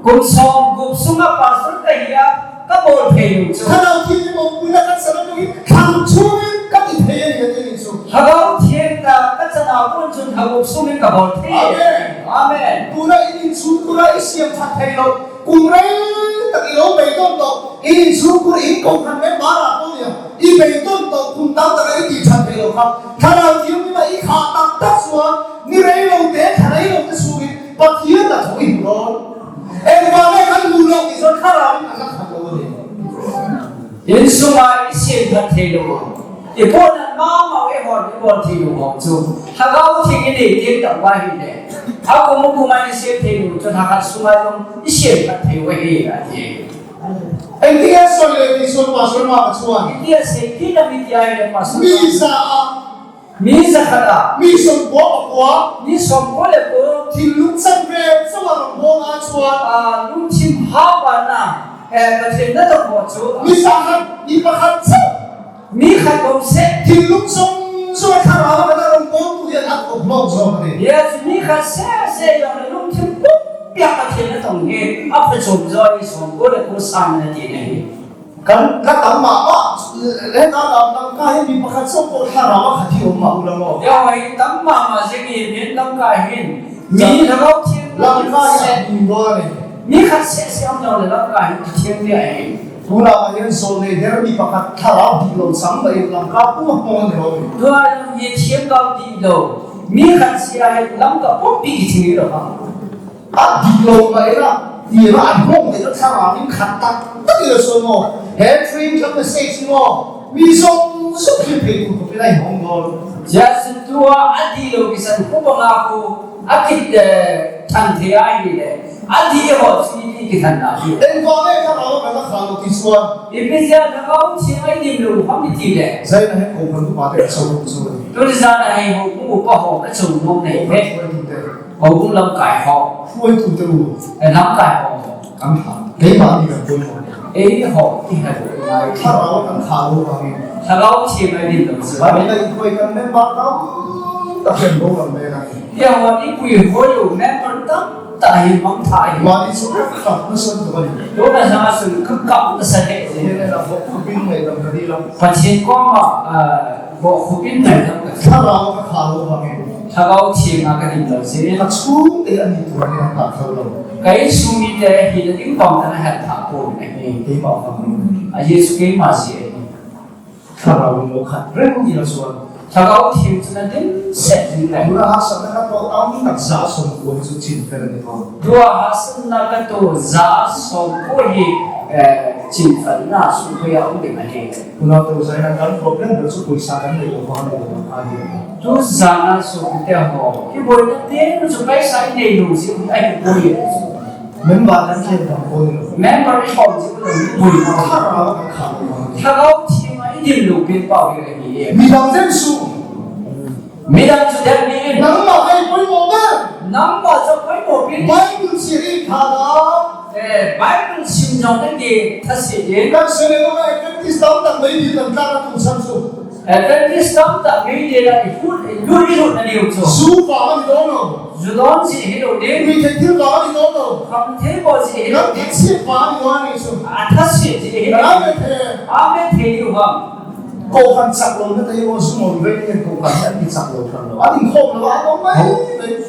Kum sawmguk sunga pastor ka hi a, ka bawl thei lo chu. Thlarau Thianghlim mawpuina ka chan aṭangin thla ruk chhungin ka tih thei a ni ka ti ni chu. Thlarau Thianghlim ka chan a kon chun thla ruk chhungin ka bawl thei. Amen. Amen. Tuna in inchhungkhur a i siam that thei lo. Kum rei tak i lo beidawn tawh. In inchhungkhur in kohhran member a ko nia. I beidawn tawh kum tam tak a i tih that thei lo kha. Thlarau Thianghlim a i khah tak tak chuan ni rei lo te, thla rei lo te sungin Pathian a thu i hmu dawn. Engvang nge kan hmu lo tih chuan Thlarau in a la khat lo a ni. Insunga i siam that thei lo a. I puan nat ma mau e hon i bawl thei lo ho chu. Thlarau Thianghlim i nei teng tak va hi le. A kum a kum a i siam thei lo chu thakhat sunga jong i siam that thei u ahi a ti. Engtin nge sawi le ti sawi Pastor Mark chuan. Engtin nge sei ti na mi ti ai le Pastor. Mi za a. Mi zakhat a. Mi sawmkua pakua. Mi sawmkua le kua. Thinlung chanve chauha rawngbawlna chuan. A, lungthim haubanna, eh, Pathen natong ho chu. Mi zakhat, mi pakhat chauh. Mi khat bawk seh. Thinlung zawng zawng a thlarau a kan rawngbawltu hian a tawp hlawk zawk a ni. Yes, mi khat seh seh jong lungthim pumpi a Pathen natong hi a phachawm zawk a ni, sawmkua le kua sang a ni tih a ni. Kan la tam mah mah, heta Lamka hi mi pakhat sawng pawh thlarau a khat hi awm mah ula maw? Hei, tam mah mah zing hi, min Lamka hin. Mi Thlarau Thianghlim Lamka hi a ding dawn a ni. Mi khat seh seh awm lo le Lamka hi ti thiam ve a ni. Tunah hian zawlnei der mi pakhat thlarau dih lo chang mai Lamka puma hmang a ni lo. Tunah hian thiam kau dih lo. Mi khat seh a hin Lamka pumpi ki thing lo ha. A dih lo mai la, ti la, a hnawng te la thlarau in khat tak tak i la sawi maw? He train tlam message maw? Mi zawng zawng thil phei tur khawpin a inhawng dawn. Jesu tua a dih lo kisan khu banga khu a kit, eh, than thei ahi le. Adih ho chu iti kithanna hi. Engvang le Thlarau a kana khah lou ti chuan. Ipi jeh a Lhagao Theng a i dim lou ham i ti le. Zaina he kohhran upa te ka chho lou chu. Tuni zan a hei houbung upa ho ka chho lou nei ve. Houbung lamkai ho. Hruaitu te u. Eh, lamkai ho. Kan thlah. Keimahni kan poimoh. Eiho i ha lou ngai. Thlarau kan khah lou vangin. Thlarau Theng a i dim lou chu. Zaina i pui kan member tam tak kan bo kan me na. Hia ho i pui hoi lou member tam tak hi mang thah hi. Mani chu ka kap na san tu ni. Tuna zan a chun ka kap na san he. Ni le na bo khupin mai dam ka di lam. Pathen koma, ah, bo khupin mai dam ka. Thlarau ka khah lou vangin. Lhagao Theng a ka dim lou chu. Ka chhungte a ni tu ni ka khah lou. Ka insung mite hi na ding bang ka na hel thah pon ahi. Keima vangin. A Jesu keima jeh ahi. Thlarau in lo khat reng ila chuan. Lhagao Theng chu na dim set ding le. Tuna hahsatna ka toh tam tak za sawmkua hi chu chinfel a ni tawh. Tua hahsatna ka toh za sawmkua hi, eh, chinfelna sung pei a um ding ahi. Tuna toh zaina kan problem ber chu poisa kan nei lo vang lo vang ahi. Tu zana sawmkua te ho. Hi boina te chu paisa i nei lo si ahi poi. Member kan thlen tam pon lo. Member i khom chu lo ni bui na. Thlarau kan khah lou vang. Lhagao Theng a i dim lou pen pau hi ahi e. Midang zen su. Midang chu dem ni in. Nangmah ka i poimoh ber. Nangmah chu poimoh pen. Bible chih i kha da. Eh, Bible sim jong na ki thase in. Kan sele lo Adventist tam tak mai di kan tla na tu san su. Adventist tam tak mai di la i hut, i lut, i lut na diu chu. Zu pa ni don lo. Zu don si hi lo ding. Mi thei thil vang a ni dawn lo. Kham thei bol si hi lo ding. Thase vang a ni dawn a ni chu. A thase si hi lo. Amen thei. Amen thei diu ham. Kohhran chak lou na te hi lo, zu mol ve ni kohhran an kichak lou thang lo. A ding khom lo a lo mai. Ho.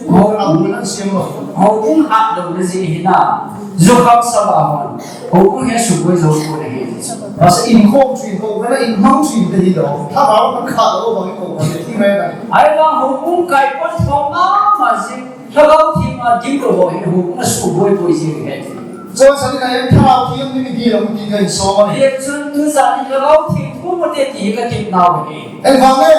Kohhran a bul an siam lo. Houbung hat lou na si hi na. Zu kham sa ba hon. Houbung hi a suboi zo ko na hi. Masa in khom thin kohhran a in hmang thin te hi lo. Thlarau kan khah lou bang in kohhran te thi mai na. Ai bang houbung kai pon thom ma ma si. Lhagao Theng a ding lou ho hi houbung a suboi boi jing hi. Chuan sani na em Thlarau Theng ni ni di lo ti ka insawm a ni. Hi chun tu zan hi Lhagao Theng thu mu te ti hi ka ti nau hi. Ei vang e.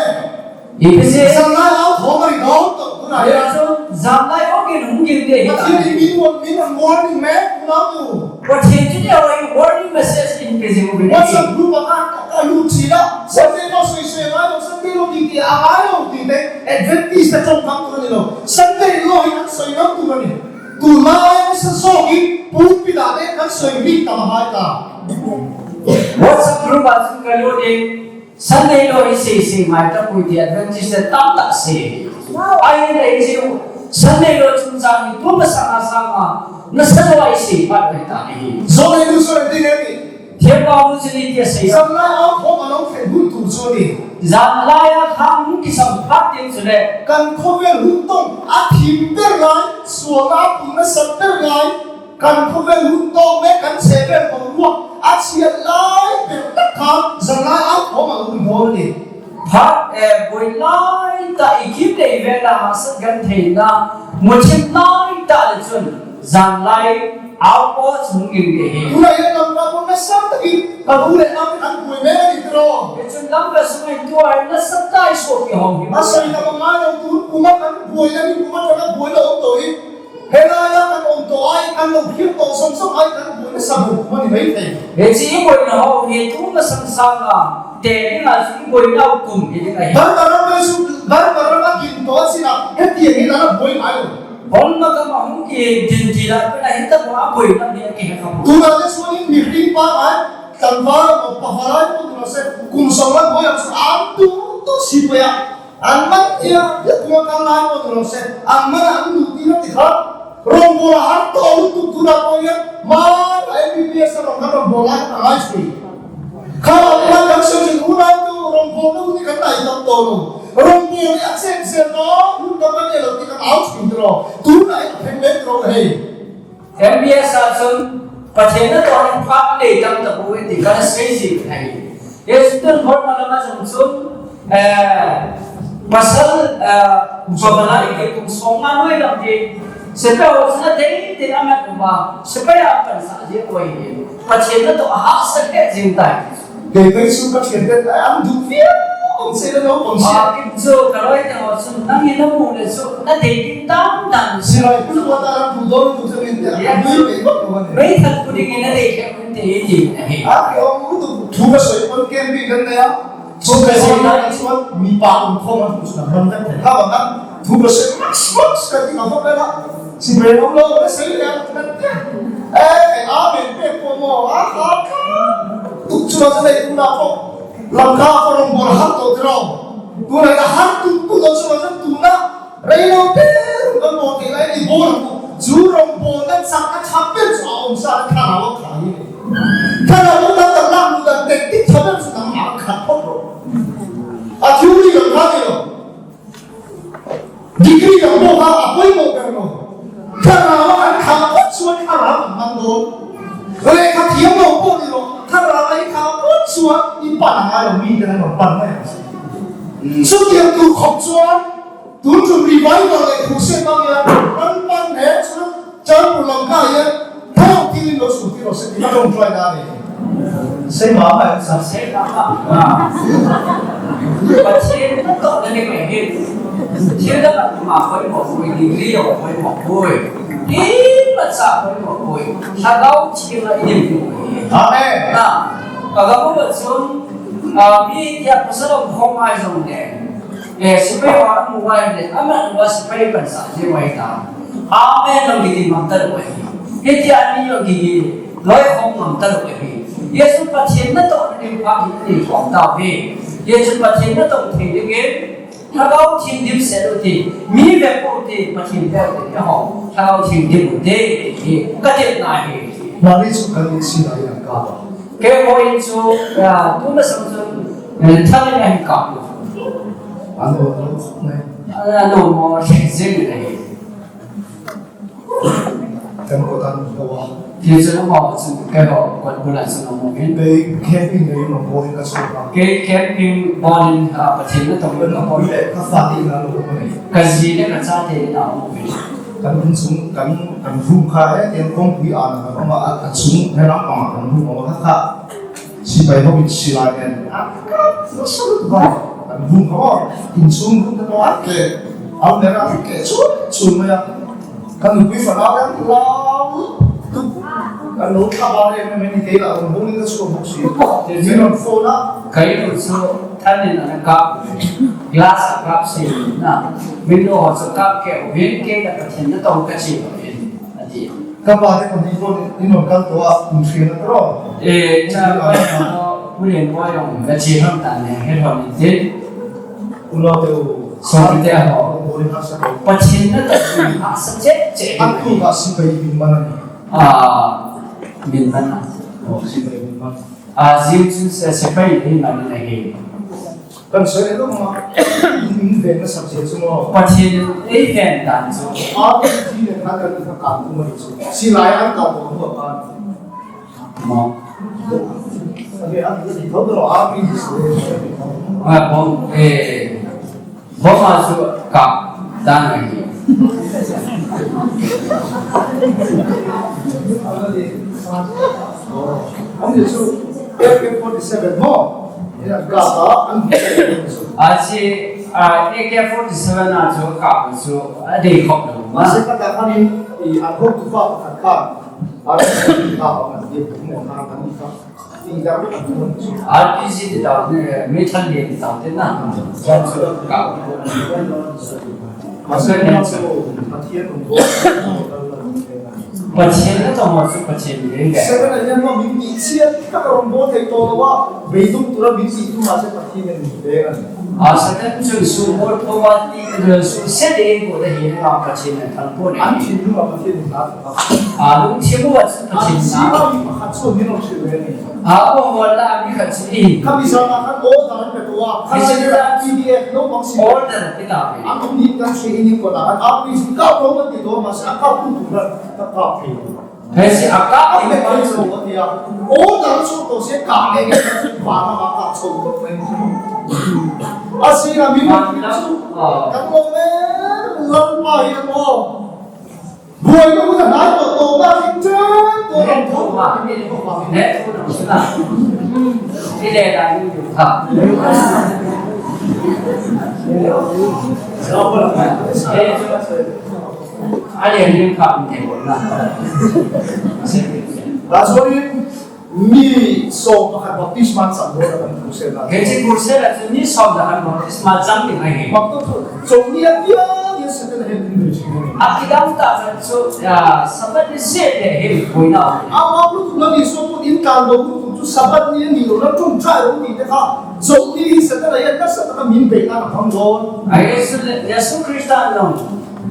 Hi pe se. Zan lai au thawm a ri dawn tawh tu na hi. Hi chun zan lai au kin hung kin te hi ta. Pathian in min warning, min warning me, tu na tu. Pathian chu ni ho hi warning message in pe jing u hi. WhatsApp group a ka, ka lut chi la. Sunday lo sui sui ngai lo, Sunday lo ti ti a ngai lo ti te. Adventist te chawng kham tur a ni lo. Sunday lo hi kan sawi ngam tur a ni. Tuna ai nasa zawk hi pulpit ah te kan sawi bik tam a hai ta. WhatsApp group ah chun ka lut in Sunday lo hi sei sei ngai ta pui ti Adventist te tam tak sei. Ai nei chu Sunday lo chungchang hi tu masang a sang a nasa lo ai sei phat mai ta hi. Zo nei tu so ti nge ni. Thiampa bu chu ni tia sei. Zan lai a khawm a lo thlen hun tur chu a ni. Zan lai a khang hung kisam phat ding chu le. Kan khawvel hun tawng a thim ber lai, sual a pun nasat ber lai. Kan khawvel hun tawng le kan chhehvel ho ruak a chhiat lai ber tak kha zan lai a khawm a lo hun dawn a ni. Phat, eh, boi lai ta i kim nei vel a hahsat kan theina, muthim lai ta le chun zan lai Au, aw, chung in ke hi. Tunah hian Lamka pawh nasa takin ka bu leh nau te kan buai mek a ni tiraw. Hi chun Lamka sung in tuai nasa tai saw ki hawng hi. A sawi lam a ngai lo tun puma kan buai la ni puma tana buai lo awm tawh hi. Helai a kan awm tawh ai kan lo thlir tawh sawm sawm ai kan buai nasa ber puma ni mai thei. Hi chi i buaina ho hi tuna sang sanga te dingah chu i buaina kum hi ding ahi. Barbaraba chu Barbaraba gin tawh a chinah hetiang hi nana buai ngai lo. Hon magam a hung kidin ti lai pena hita pawh a buai lam hi a kihe kha pawh. Tunah te chuan in mihring pangngai tlangval emaw pavalai pawh tuna se kum sawm lam buai ang chu an tu tu si pawh a an man tia tia tunah kan lai pawh tuna se an man a an lut tina ti kha. Rawngbawl a har tawh lutuk tunah pawh hian hmai a M B B S a rawng kan rawngbawl lai kan ngai si. Kha a kan kan sawi chu unau tu rawngbawl na hun hi kan nai tam tawh lo. Rawngbawl hi a chep zel lo, hun tam kan ne lo tih kan au chhin tawh lo. Tunah hi a phen mek tawh lo hei. M B S a chun Pathian na tawh in phak nei tam ta pawh in tih kan sei zing thei. Hi chun tun Burma lama chung chun, eh, pasal, eh, Jobala i ke kum sawmnga nuai lam hi sepai ho chun a dei dei a mat um a, sepai a pansah ding a koi hi. Pathian na tawh a hahsat hle zing tai. Kei phei chu ka ṭhian vet lai, an duk viau ang che le naupang sia. Kim chu ka lawite haw chun nangin na hmuh le chu na dei ding tam Silai pu pu ta pu do tu se min te. Ya. Mei mei ba ko ne. Mei than pu ding in a dei khe pu te ye ti na he. A ke o mu tu thu ka soi pon ken bi kan na ya. Thu ka soi na ka suan mi pa um kho ma tu na man ka te. Ka ba na thu ka soi max max ka ti ka ba ka na. Si bre lo lo ka soi ya ka te. Eh, amen pe ko mo a ha ka. Tu chu ma sa dei tu na ko. Lam ka ko rong bol ha to tro. Tu na ha tu tu lo chu ma sa tu na. Reino te rung kan bol te lai ni bol ku. Chu rung bol na chak a chak pen chu a um sa na thara lo kha hi. Thara lo ta ta la mu da te ti cha pen chu na ma kha pho lo. A theory lo kha ni lo. Degree lo mo ha a poi mo kan lo. Thara lo an kha pho chu thara lo man lo. Le kha thiam lo pho ni lo. Thara lo kha pho chu i pa na lo mi kan lo pan mai. Su tiam tu khop chuan. Tun chu revival le crusade bang ya, pan pan he chu, chang pu lam ka ya, thau ti lo su ti lo se ti ma dong try da ni. Sei ma ma sa sei ma ma. Ah. Pathian to na ni me he. Thil da ma koi mo koi, degree yo koi mo koi. Ni ma sa koi mo koi. Sa dau chi la i ni. Amen. Na, ka ga mo ba chun, ah, mi ya pasal khom ai jong ne. Eh, sipai ho amu uva ahile, aman uva sipai pansa jeng uva ahitai. Amen jong kiti ngam talou ahi. Hitia mi jong kiti loi khom ngam talou ahi. Hichun Pathen natohna ding phat hi nei khom tauve. Hichun Pathen natoh thei dingin, Lhagao Theng dimset u hite, mi vepou hite, Pathen vepou hite, aho, Lhagao Theng dim u hite, ti hi ka tepna ahi. Mari chu kan in sila in ka ba. Keiho in chu, ah, tun masang chun, eh, thal in ahin kap u. Ano, ano, nai. Ano, mo, jing in ahi. Kan ko tan ko wa. Ti chu mo chun keiho, ko bula chun mo in. Kei camping nei mo ko in ka chu ba. Kei camping bol in, ah, Pathen natoh in ka bol. Ka fa ti na lo ko nei. Ka ji le ka chate na mo in. Kan hun chung, kan, kan room kha he, ken kongpui a na ka ma a, a chung, he lam pang a kan room a kha kha. Sipai ho in sila ken. A ka, na sa lu ba. Kan room kha, in chung room ka to a ke. Al ne ra ke, chung, chung ma ya. Kan room pui fa na kan la. Tu. Kan lo kha ba le, me, me ni ke la, kan room ni ka chung mo si. Ni non fo na. Kai lo so, tan ni na ka. Glass a kap si na. Window ho chu kap kei uvin, kei la Pathen natoh ka chi uvin, ati. Ka pa te kon ni kon ni non kan to a, kun thri na tro. Eh, cha pa ko, pu len ko jong ka chi ham ta ne, he thon ni tin. U lo te u. So te ho. Pathen natoh ha sa che che. A tu ka sipai min man ni. Ah, min man. Oh, sipai min man. Ah, jing chu se, sipai min man ni. Kan soi le ma, in ven na sak che chu mo. Pathen ei ven dan chu. A ti le kha kan ka kan tu ma chu. Silai an ka ko mo pa. Mo. Ave an ti tho do a pi ji se. Ah, bom, eh, bom a chu ka dan a hi. Ang chu A K forty-seven mo. Ya, ka ta, ang Achi, ah, A K forty-seven a chu ka chu a dei khop lo ma. Masa kata khan in, i, a khop tu pa khat khan. A ka pa kan dei mo khan kan ni ka. Ni da ko kan chu. R P G ti ta ne, mi than le ti ta te na. Kan chu ka. Masa kata chu, Pathen ko. Pathen natoh ho chu Pathen in ve. Seven a hian ma min ti chiat tak a rawn bawl thei tawh lo a, beidum tura min ti tu mah se Pathen in ve a ni. A, Satan chun sum bawl tho a ti, sum se ding bawl a hi a, Pathen in thang pawh a ni. An thinlung a Pathen in hla thang a. A, lungthim uva chu Pathen in hla. An sima mi pakhat chu min rawn hrilh ve a ni. A, aw, aw, la, mi khat chu i. Khami zan a khan order an pe tawh a. Khami zan a P D F lo bang si. Order an pe ta ve. An kum ni kan si i ni ko ta. An R P G ka ko ma ti do ma sa ka pu pu na ta ka pe. He si a ka pe ma chu. Order chu to se ka le ke ba ma ma ka chu ko pe. A si na mi ma chu. Ka ko me, Lalpa hi ko. Buai ka huna nai tawh tawh na hi chen tawh lam tho. A le ning kha um te bol na. That's what it mi som pakhat baptisma chang lo na kan crusade na. Hiche crusade a chu mi som le khat baptisma chang ding ahi. Mak to chu, chom ni a tia, ni Satan a hin ding ding. A kidang tah chu, ya, Sabbath ni seh le hin koi na. Ama lu tu na ni som tu in kan lo tu chu Sabbath ni ni lo na tum chai lo ti te kha. Chom ni Satan a hin na Satan a min be na ka phang lo. Ai Jesu, Jesu Christa no.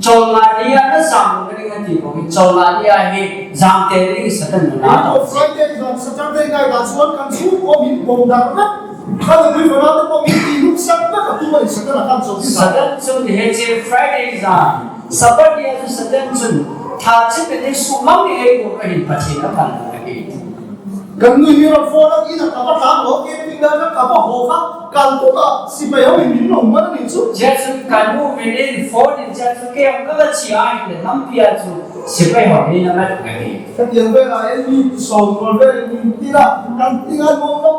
Cholngah ni a na jam lou ding ati bou, cholngah ni a hi jam te ding Satan na na. Friday jam, Saturday night a chuan kan chhung khawm in pawm dar rak. Kan nui fana te pawm in ti luk sak na ka tu mai Satan a kan chawk in. Satan chun hiche Friday jam, Sabbath ni a chu Satan chun tha chi pe ni sumang ni ei lo ka hin Pathian a kan lo ka hi. Kan nu hi ram phone a, ina ka va tang lo, ke pin da na ka va ho kha, kan ko ka, sipai ho min lo ma ni chu. Jesu kan nu min in phone in Jesu ke ka va chi ai le lampi a chu sipai ho ni na ma ka hi. Ka tiang ve la, en ni som ko ve ni ti la, kan ti ngan mo ko.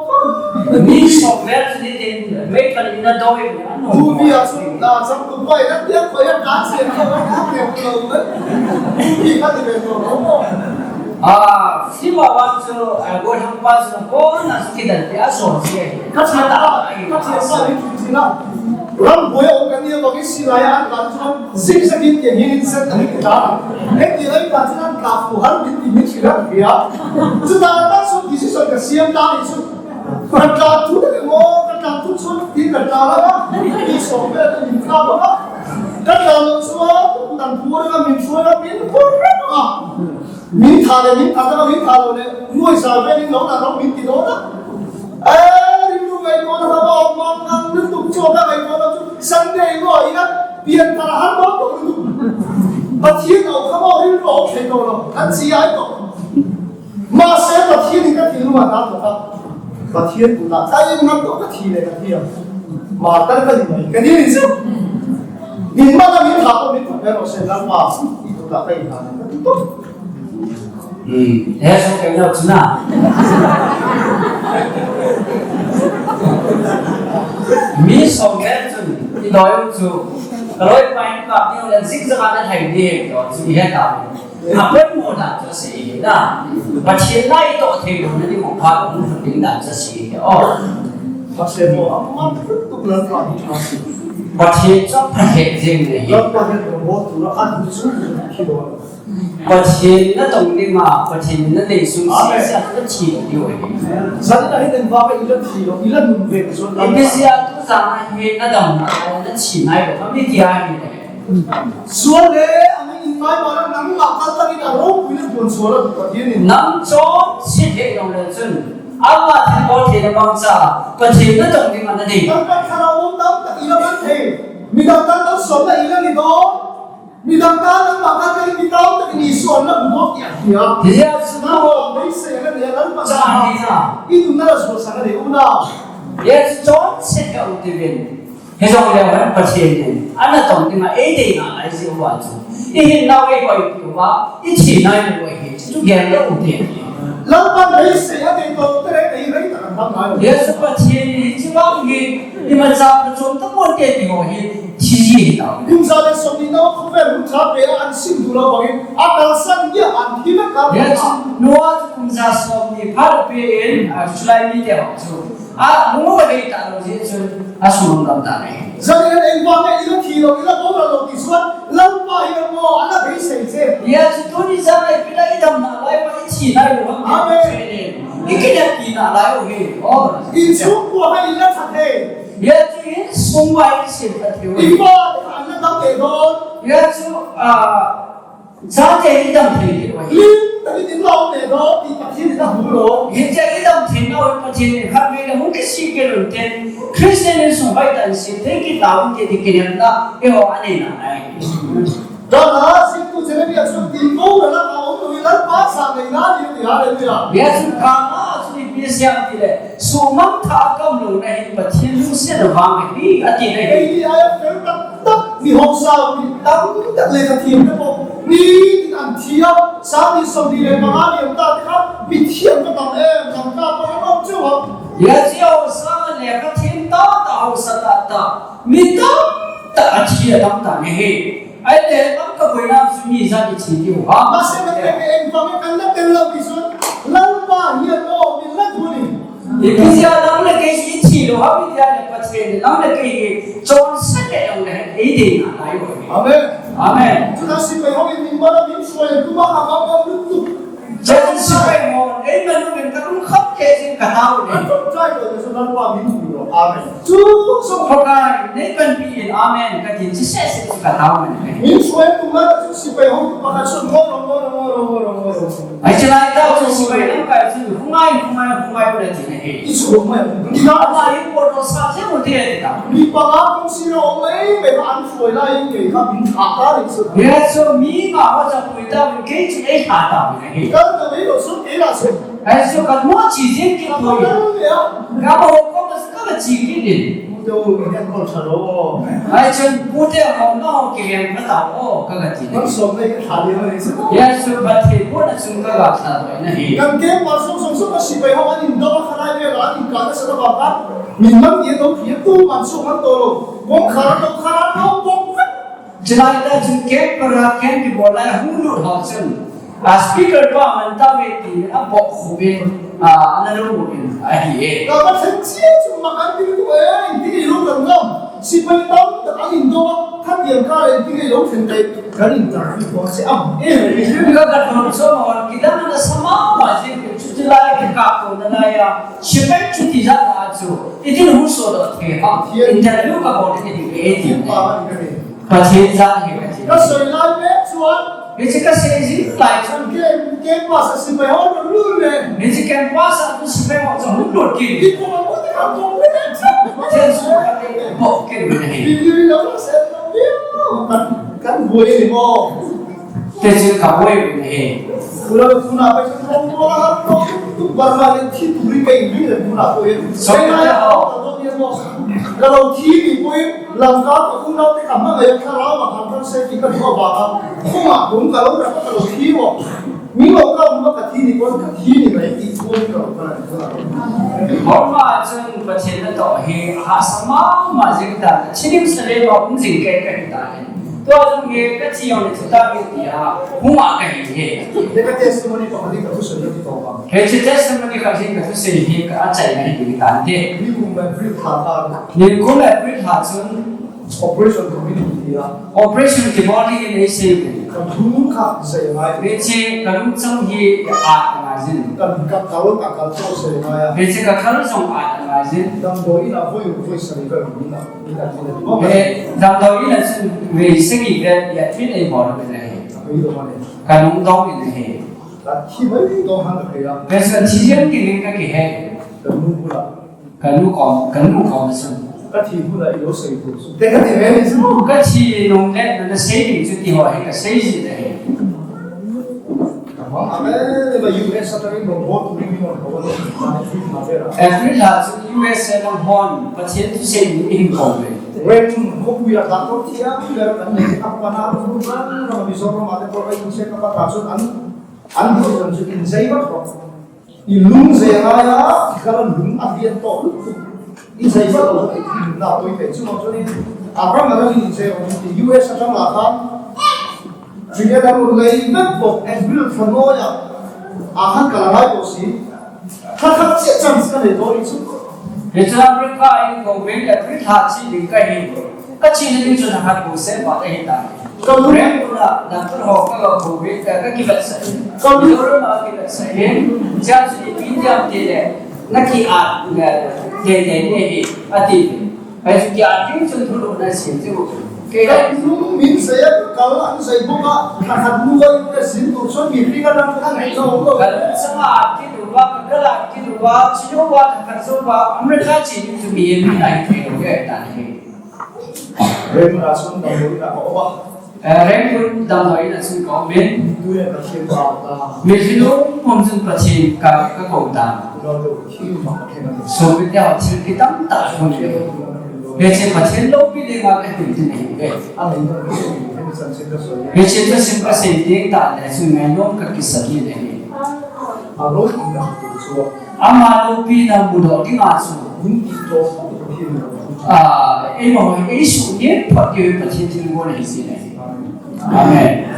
Ni som ve ni tin, me kan ina doi ni anu. Tu vi a chu, na chang tu pai, na tiang ko ya ka chi ko, na tiang ko lo. Tu vi ka ti ve ko. Ah, film a vang chu, ah, Gollhangpa chu, kona chu kidang tia so si. Ka cha ta, ka cha ta, ni chu na. Ram boya o kan ni ba ki si la ya, ka chu, zig zag in ke ni sa ta ni ta. He ti lai ka chu na ka fu han ni ti ni chi la ya. Chu ta ta so decision ka siam ta ni chu. Ka ta tu de mo, ka ta tu chu ti ka ta la. Ni so be ni ka ba. Ka ta lo chu, ku tan pu ra min chu ra min ko ra. Min tha le, min tha ta, min tha lo le, nuai sa ve ni lo na, lo min ti lo na. Eh, ri lu ngai ko na ba, mang nang lu tu cho ta ngai ko na chu, Sunday lo, ina, pian ta han lo to lu. Pathian lo, kha ba, ri lo, thei to lo, kan si ai to. Ma se Pathian ni ka ti lu ma ta to ka. Pathian tu ta, ka in na to ka ti le ka ti a. Ma ta ka ni mai, ka ni ni se. Min ma na min tha ko, min tha ko, se na ma, i tu ta ka in na, ka ti to. Hmm, eh, so ke na chu na. Mi som le chun, i doi u chu. Ka loi pa in pa ni le sik sa ka na thai ni, chu i he ta. A poimo dan chu si na. Pathian lai to thei lo na ni mo pha ko mu ding dan chu si. Oh. Pathian mo, a man tu tu na ka. Pathian chu Pathian jing ni. Pathian mo tu na a tu chu ki lo. Pathian na tong ding a, Pathian na nei sung si, Amen. Si a na thi ding ahi. Zan na hi den va ka i la thi lo, i la nun ve zo na. Ephesi a tu zan a hi na dam na, na thi nai lo, ka mi ti a ni le. Suan le, a mi in mai ma na nang ma ka ta ni na ro pui le bon suan la Pathian in. Nang chon si thei lo le chun, ama thil bol thei na bang cha, Pathian na tong ding a na nei. Nang ka tha lo tam ta i la man thei. Mi dang ta lo som na i la ni do. Midang ta nangma kal kali mi tao tak ni suan na bu dok ya ya. Yes, no. Nei se na ni ran pa sa ni na. I tu na la suan sa na de una. Yes, chon se ka u te ven. He jong le ran pa se ni. Ana tong ti ma e de na ai se wa chu. I hin na e koi tu ba. I chi na e koi he. Chu gen la u te. Lalpan rei sei a dei to te rei, rei rei ta kan bang ai. Jesu Pathen hi chibang hi, imacha phachom tapon te ti ho hi, thi ji hi ta. Kum ja le som ni na khovel hun cha pe a an sim du lo bang in, a kalsan dia an thi na kal. Jesu, Noah chu kum ja som ni pha pe in, a chulai mi te ho chu. A, mu a dei ta lo ji chun, a sum gam ta nei. Zan in ei vang ei la thi lo, i la bol lo ti suan, Lalpa hi a mo, a la dei sei che. Jesu tuni zan ei pila i dam na lai pa i thi nai lo. Amen. I ki dam ti na lai o hi. Oh. In chung ko ha i la tha thei. Jesu in sung wa i si tha thei. I pa a na dam le do. Jesu, ah, Chate hi dam thei thei. Lim, ta hi tin lo te do, ti Pathen in a hmu lo. Hi che hi dam thei lo, Pathen in khat vei le hung kisih kei lo te. Christian in sung vai tan si, thei kit lo te ti kinem na, e ho a nei na ai. Da na, si tu che le mi a chun tin ko la la ka o tu la pa sa nei na ni ti hallelujah. Bia chun ka ma, chun i pi siam ti le. Sumang tha kam lo na hin Pathen lungset a vang hi ati na hi. Ei ni ai a fel tak tak ni hong sao ni tam tak le ka thiam na po. Ni an thiam sa ni som ni le panga ni ta te kha mi thiam ka tam em tam ka pa em om chu ho. Ya chi ho sa le ka thiam ta ta ho sa ta ta. Mi tam ta a thi a tam ta ni hi. A Ahi le, lam kaboina chu mi ijat ithi diu ham? Mase na te ke en pa me kan la tel lo ti sun. Lalpa hi a to, min la thu ni. Ipi jeh a nang le kei ithi lou ham, itia le Pathen in nang le kei hi chonset le jong le, eidei nalai u ahi. Amen. Amen. Chule sepai hon min bol a min suai tuma a ka bol lut tu. Chule sepai hon, amen, amen, ka lungkham kei jing ka tao le. Ka tao chai ko, Jesu Lalpa min thu lo. Amen. Chu, so, Pakai, nei panpi in, amen, kati, chu seh seh chu ka tao amen. Min suai tuma chu sepai hon, pakhat chu, mo, mo, mo. Ahi, chulai tah chu sepai lamkai chu, hung ngai, hung ngai, hung ngai, hung ngai, ti ahi. I chu hung ngai. Ama hi por to sa che mo te ta. Mi panga kong si lo mai, mai ba an suai lai, kei ka min tha ta ni chu. Hijeh chun mi nga ho cha pui ta, kei chu ei tha ta ahi. Ka ta nei lo su, ei la su. Ahi, chu ka mo chi jing kit poi. Ka mo ko mas ka chi kit ni. Pu te u, ngen kol tha lo. Ahi, chun pu te u, na ho kihen ka ta u, ka ga ti. Kan som nei ka tha ni mai se. Hijeh chun Pathen pu na chun ka ga tha lo na hi. Kan ke pa sung sung sung ka sepai ho an in do ka lai ve la, an in ka ka sa ba ka. Min man ye do phi tu man su man to lo. Bong kha lo, kha lo, bong. Chulai tah chun camp para camp kibol lai hung lut ho chun. A speaker pa man ta ve ti a bok khu ve, a, ana lo mu in ahi e. Ka ba than chi chu ma kan ti tu e, in ti lo kan ngam. Sepai tam ta an in do, khat yang ka in ti lo than tai. Kan in ta fi ko se am. E, ka ka thon so ma wan ki dan na sa ma ma jing chu chulai ki ka ko na lai a. Sepai chu ti ja ta chu. I tin hu so do ke ha. Interview ka bol ni e ti. Pa ma ni ka ni. Pathen jat hi ka ti. Ka soi lai pet chuan. Hiche ka sei jing lai chuan. Ke, ke pa sa sepai ho lo lu le. Hiche ke pa sa tu sepai ho cha hu lo ki. Ki ko ma ko te ka ko le. Pathen su ka te ko ke le. Ki ki lo se lo. Kan, kan boi ni mo. Te chu ka boi ni he. Pura puna pa chu ko mo la ko. Tu Burma le thi tu ri ke ni le puna ko ye. So na ya. Ka lo thi ni ko ye. Lamka ka unau te ka hmangai a, thlarau a kan kan sei ti ka duh a, ba ka khuma dum ka lo ra ka lo thi mo. Mi lo ka um ka thi ni kon ka thi ni mai ti ko ni ka lo ka na. Burma chun Pathen natoh hi a hahsa mama jing ta, thi ding sa le ma um jing ke ka hi ta. Tua jong hi ka thi jong le thu ta mi ti a, huma ka hi he. Te ka testimony pa ka ding ka thu sa ni ti to ba. Hiche testimony khat hi ka thusei hi ka achaina hi ding tante. Nikum April lha kha. Nikum April lha chun. Operation community a. Operation kibol ding in eisei uve. Ka lung kha sei ngai. Hiche ka lungchang hi at ngai jin. Ka, ka kal, ka kal chau sei ngai a. Hiche ka kal jong at ngai jin. Damdawi in a voi, voi sei ngai ni na. Ni ka ti le. He, damdawi in a chun vei sagi vel ya thin ei bol uve. Ka lungdong in he. Ka thi mai dong hang ka thei a. Ka sa thi jeng kit in ka kihe. Ka nu bula. Ka nu kom, ka nu kom chun. Ka thi bula i lo sei tu. Te ka ti mai ni chu. Ka thi nung le na sei ding chu ti ho hi ka sei ji te. Ka hmang a le ba U S a ta ri lo bo tu ri mi mon ko lo. April lha chu U S a nang hon Pathen thusei ni hin ko ve. Wen ko pu ya ka to ti a, le ka ni ka pa na ru ba na mi so ma te ko ai se ka pa ta chu an. An bu jan chu in jai vat ko. I lung jai ngai a, i kal lung a lian to. I jai vat ko, i na to i pe chu ma chu ni. Abraham a ni jai vat U S a chang la khan. Chu ya ka mu lei vat ko, April thla no ya. A khan ka la ngai ko si. Kha kha che chance ka nei to i chu. Hiche America in ko ve le Brit ha chi ding ka hi. Ka chi ni chu na khat ko se pa te hi ta. Ka lu. Ren ko na, na ko ho ka ko ve ka, ka ki vet sa. Ka lu. Lo ma ki vet sa. Cha chi ni ti jam ti le. Na ki a, na, de de ne hi. A ti. Hei chu kia ding chun thulu na sim chu. Kei ka lung min sei a, ka an sei bawk a, ka khat nu a U S in tu chuan mi ring a dang ka nei zo lo. Ka lung sanga a ti lu va, ka kal a ti lu va, chi lu va, ka khat zo va, America chi ding chu mi min ai thei lo ke ta ni. Rem ra sun dam lo ina ko va. Eh, Rangoon damdawi in a chun ka um in. Tuia Pathen ka ta. Mitlhi lungmong chun Pathen ka, ka ko ta. Lo lo thil ma Pathen a. Soviet te ho thil kitam tah a hung in. Hiche Pathen loupi dinga ka hil ding ahi ve. A lei ma Pathen chan chen ka soi. Hiche thusim ka sei ding tah le chun ngainom ka kisa ding ahi. A loupi na chu. Ama loupina mudoh dinga chu. Hun ti to Pathen lo. Ah, eiho, ei suh ngen phot keu Pathen thilgon ahi jin ahi. Amen.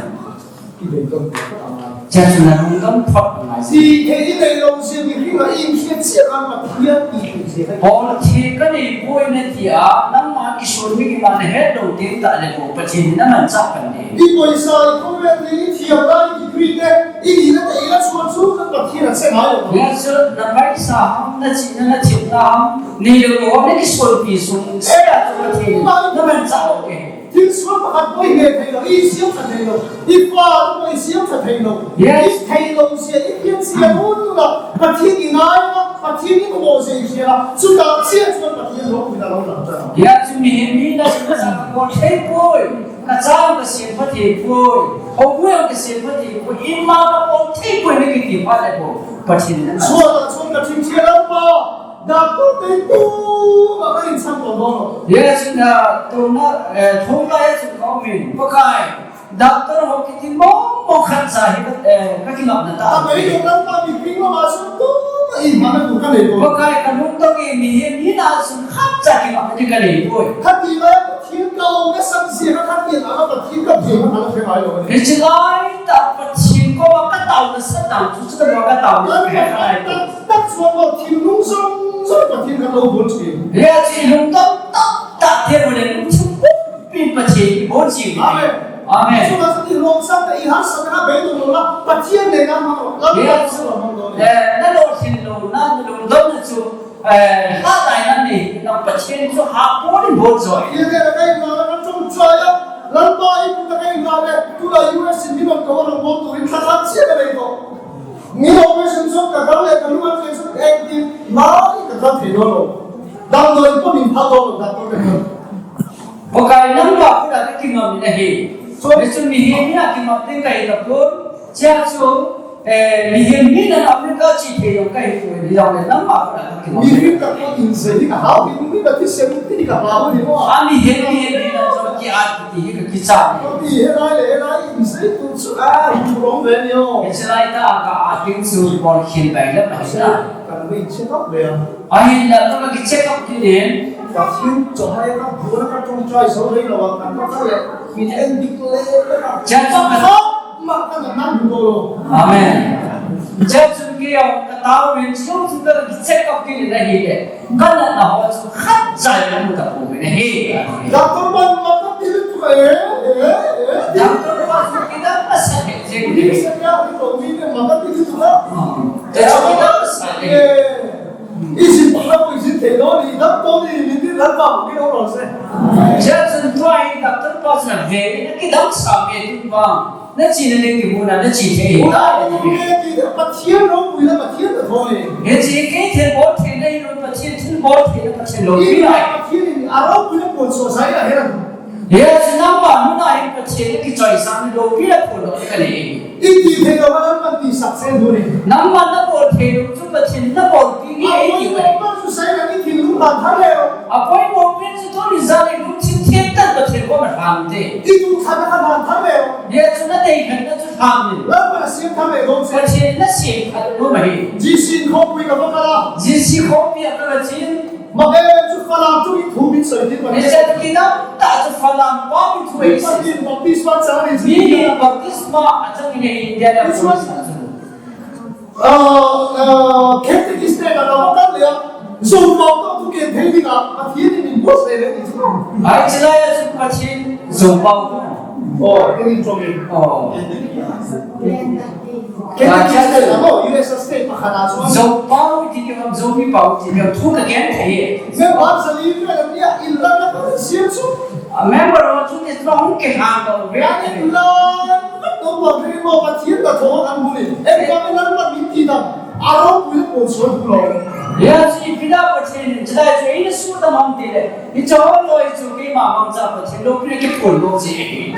Chachuna lungdam thot ngai. Si thei i nei lou si mi ring a i khet si a Pathian i thei si. Bol thei ka nei poi na ti a, nangma kisun mi kiman na het lou ding ta le bou Pathian na manchah kan ding. I poisa i khovel ni i thiam lai i degree te i ni na te i la suan su ka Pathian a se ngai lou. Ya su na paisa ham na chi na na thiam na ham ni lou lou na kisun pi sung se a tu Pathian na manchah lou ke. Thil suan pakhat poi ne thei lou, i siam kha thei lou, i fa poi siam kha thei lou. Yes. I thei lou sia, i pian sia, u tu la, Pathian i ngai ma, Pathian i ko se sia, su ta sia chuan Pathian lo, mi ta lo ta ta. Ya chu mi hi mi na sa ka ko thei poi, ka chang ka siam pa thei poi, ho bu ka siam pa thei poi, i ma ka ko thei poi ni ki ti pa le ko, Pathian na. Chuan ta chuan ka thim sia lo pa. Doctor te tu ma ka in sang ko lo. Yes, na, tu na, eh, thong la yes ko min. Pakai, doctor ho kiti mo mo khat sa hi, eh, ka kinop na ta. A mai lo kan pa mi ping ma ma su tu ma i ma na tu ka nei ko. Pakai ka lung to nge mi hi, mi na su khat sa kinop na ti ka nei ko. Khat ti ma Pathian ka lo na san si ka khat ti ma Pathian ka bi ma na fe mai lo. Hi chi lai ta Pathian ko ka tau na sa ta chu chu ka ka tau na fe mai. Tak chuan lo thil lung zong zong Pathian kan lo bun chi. Hia chi lungdam tak tak te mo le lungthim pumpin Pathian i bun chi. Amen. Amen. Chu ma sa ti lung sa ta i har sa na be tu lo la Pathian le na ma lo. La Hia lo chu, lo lo. Eh, na lo thin lo na, na lungdam na chu, eh, ha tai na ni, na Pathian chu ha bun bun zo. Hia le na kai na la na chung chua ya. Lalpa i pu ta kai na le, tu la U S in ni ma ko lo bun tu in kha kha chi le ko. Ni operation chu ka kal le ka lung an che chu ek din mai ka kal thei lo lo. Dam doi po min pha lo lo doctor te. Pakai nangma khut a ka kingam in ahi. So, mi chu mihem hi a kingam ding ka hi ta pon. Chia chu, eh, mihem hi na America chi thei lo ka hi pon. Ni lo le nangma khut a ka kingam. Mi hi ka ko in se hi ka hau hi mi ka ti se ti ka hau ni mo. A mihem mihem hi na chu ki at ti hi ka kicha. Ko ti he lai le lai in se tu chu a hu rong ve ni o. Hiche lai ta ka a ding chu bol khin bai le bai na. Kan ring check up le. Ahin la ka ki check up kit in. Ka fiu cho hai ka bu na ka tong chai so le lo ka ka le. Min en dik le ka. Cha cha ka. Ma ka na na bu lo. Amen. Cha chu ki yo ka tao min chu chu ka ki check up kit in ahi le. Ka na na ho chu khat chai na mu ta pu ne he. Doctor man ma ka ti lu tu e, e, e. Doctor man ma ki da ma sa he je ni. Ni sa ya ni ko ni ne ma ka ti lu tu ha. Ja ki da ma sa he. E. I sin pa ko i sin te no ni da to ni ni ni da ma ki no no se. Ja chun tu ai doctor pa sa ve ni ki da sa ve ni ba. Na chi na ding kimu na, na chi thei. Pathian ropui na Pathian na thong e. Hiche kei thilbol theina hi lo, Pathian thilbol theina, Pathian lopi na. Pathian in a ropui na pon so sai na he na. Hiche nangma nuna hi Pathian na kichoi sang na lopi na pon lo ka nei. I ti thei lo na nangma ti sak se du ni. Nangma na bol thei lo chu Pathian na bolpi ni. A poi mo pen chu sai na ni thil lu na tha le. A poi mo pen chu tu ni za ni lu thil thil tan Pathian ko ma tham te. I tu kha na kha na tha le. Hia chu na dei khat na chu tham in. Lalpa na siam tham e dong se. Pathian na siam khat lo ma hi. G C khopui ka va kala. G C khopui a ka va chin. Ma e chu Falam chu i thu min soi din ma. Ni sa ki na ta chu Falam pa min thu e. Patin baptisma cha ni. Ni baptisma a cha ni India na. Which one? Ah, ah, Catholic State a ka va kal le a, Zopau to tu ke thei ding a, Pathian in min boss le le ni chu. Ai, chilai a chu Pathian Zopau to. Oh, ke ni chong e. Oh. Catholic State a, oh, U S A state pakhat a chu. Zopau ti ke, Zomi pau ti ke, thu ka gen thei e. Me ba sa li me la ni a, in la na ka siam chu. A member ho chu ti chu hung kihang ta u ve. Ka in la, to ba ri mo Pathian ta tho an bu ni. E ka me la ba min ti ta. A ropui na pon so bu lo. Ya si pina Pathian in chilai chu in su ta mam ti le. Ni cha ho loi chu keima mangcha Pathian lopi na kipon lo si.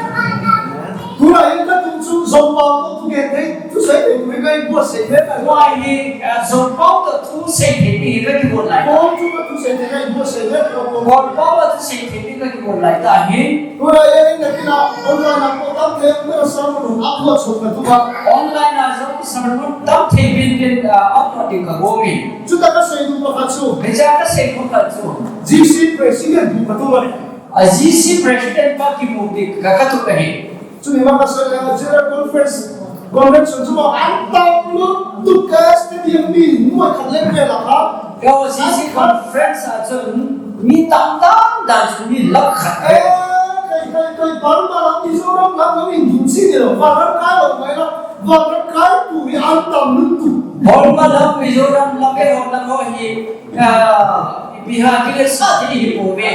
Tuna in ka tu chu Zopau to tu ke te. Thusei thei mi ka i buat sei le ka. Tua hi, eh, Zopau to thusei thei mi ka kibol lai. Ko chu ka thusei thei ka i buat sei le ko ko. Zopau to thusei thei mi ka kibol lai ta hi. Tua hi na kina online a ko tam thei mi na sermon a ko chu ka tu ka. Online a jong sermon tam thei bin bin, ah, upload ding ka bol mi. Chuta ka sei du pakhat chu. Hiche ka sei du pakhat chu. G C president bu ka tu ka le. A G C president pa kimu ding ka ka tu ka hi. Suni ma ka soi le General Conference, Convention chu ma an tam lut tuk ka stadium mi nuai khat le vel a kha. Ka O C C conference a chun mi tam tam dan chu mi lakh khat. Eh, kai, kai, kai, Burma lam, Mizoram lam, lam in dun si ni lo. Vanram kai lo mai la. Vanram kai pu mi an tam lut tuk. Burma lam, Mizoram lam, Mizoram lam ho hi. Ka, Bihar kile sa ti hi po ve.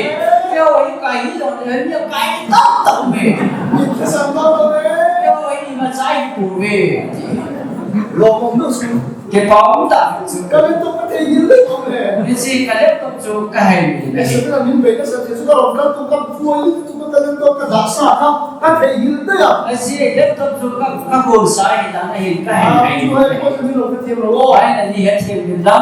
Yo, hi kai hi lo, ni kai tam tam ve. Ka sam tam tam ve. Yo, hi ma chai hi po ve. Lo ko no su. Ke pa um ta su. Ka le to ka te hi le ko ve. Ni si ka le to su ka hai ni. Ni si ka min be ka sa su ka lo ka to ka pu hi to ka le to ka da sa ka. Ka te hi le ya. Ni si le to su ka ka ko sa hi da na hi ka hai. Ah, hai. Ko ko ni lo ka ti lo. Ai na ni ha ti lo.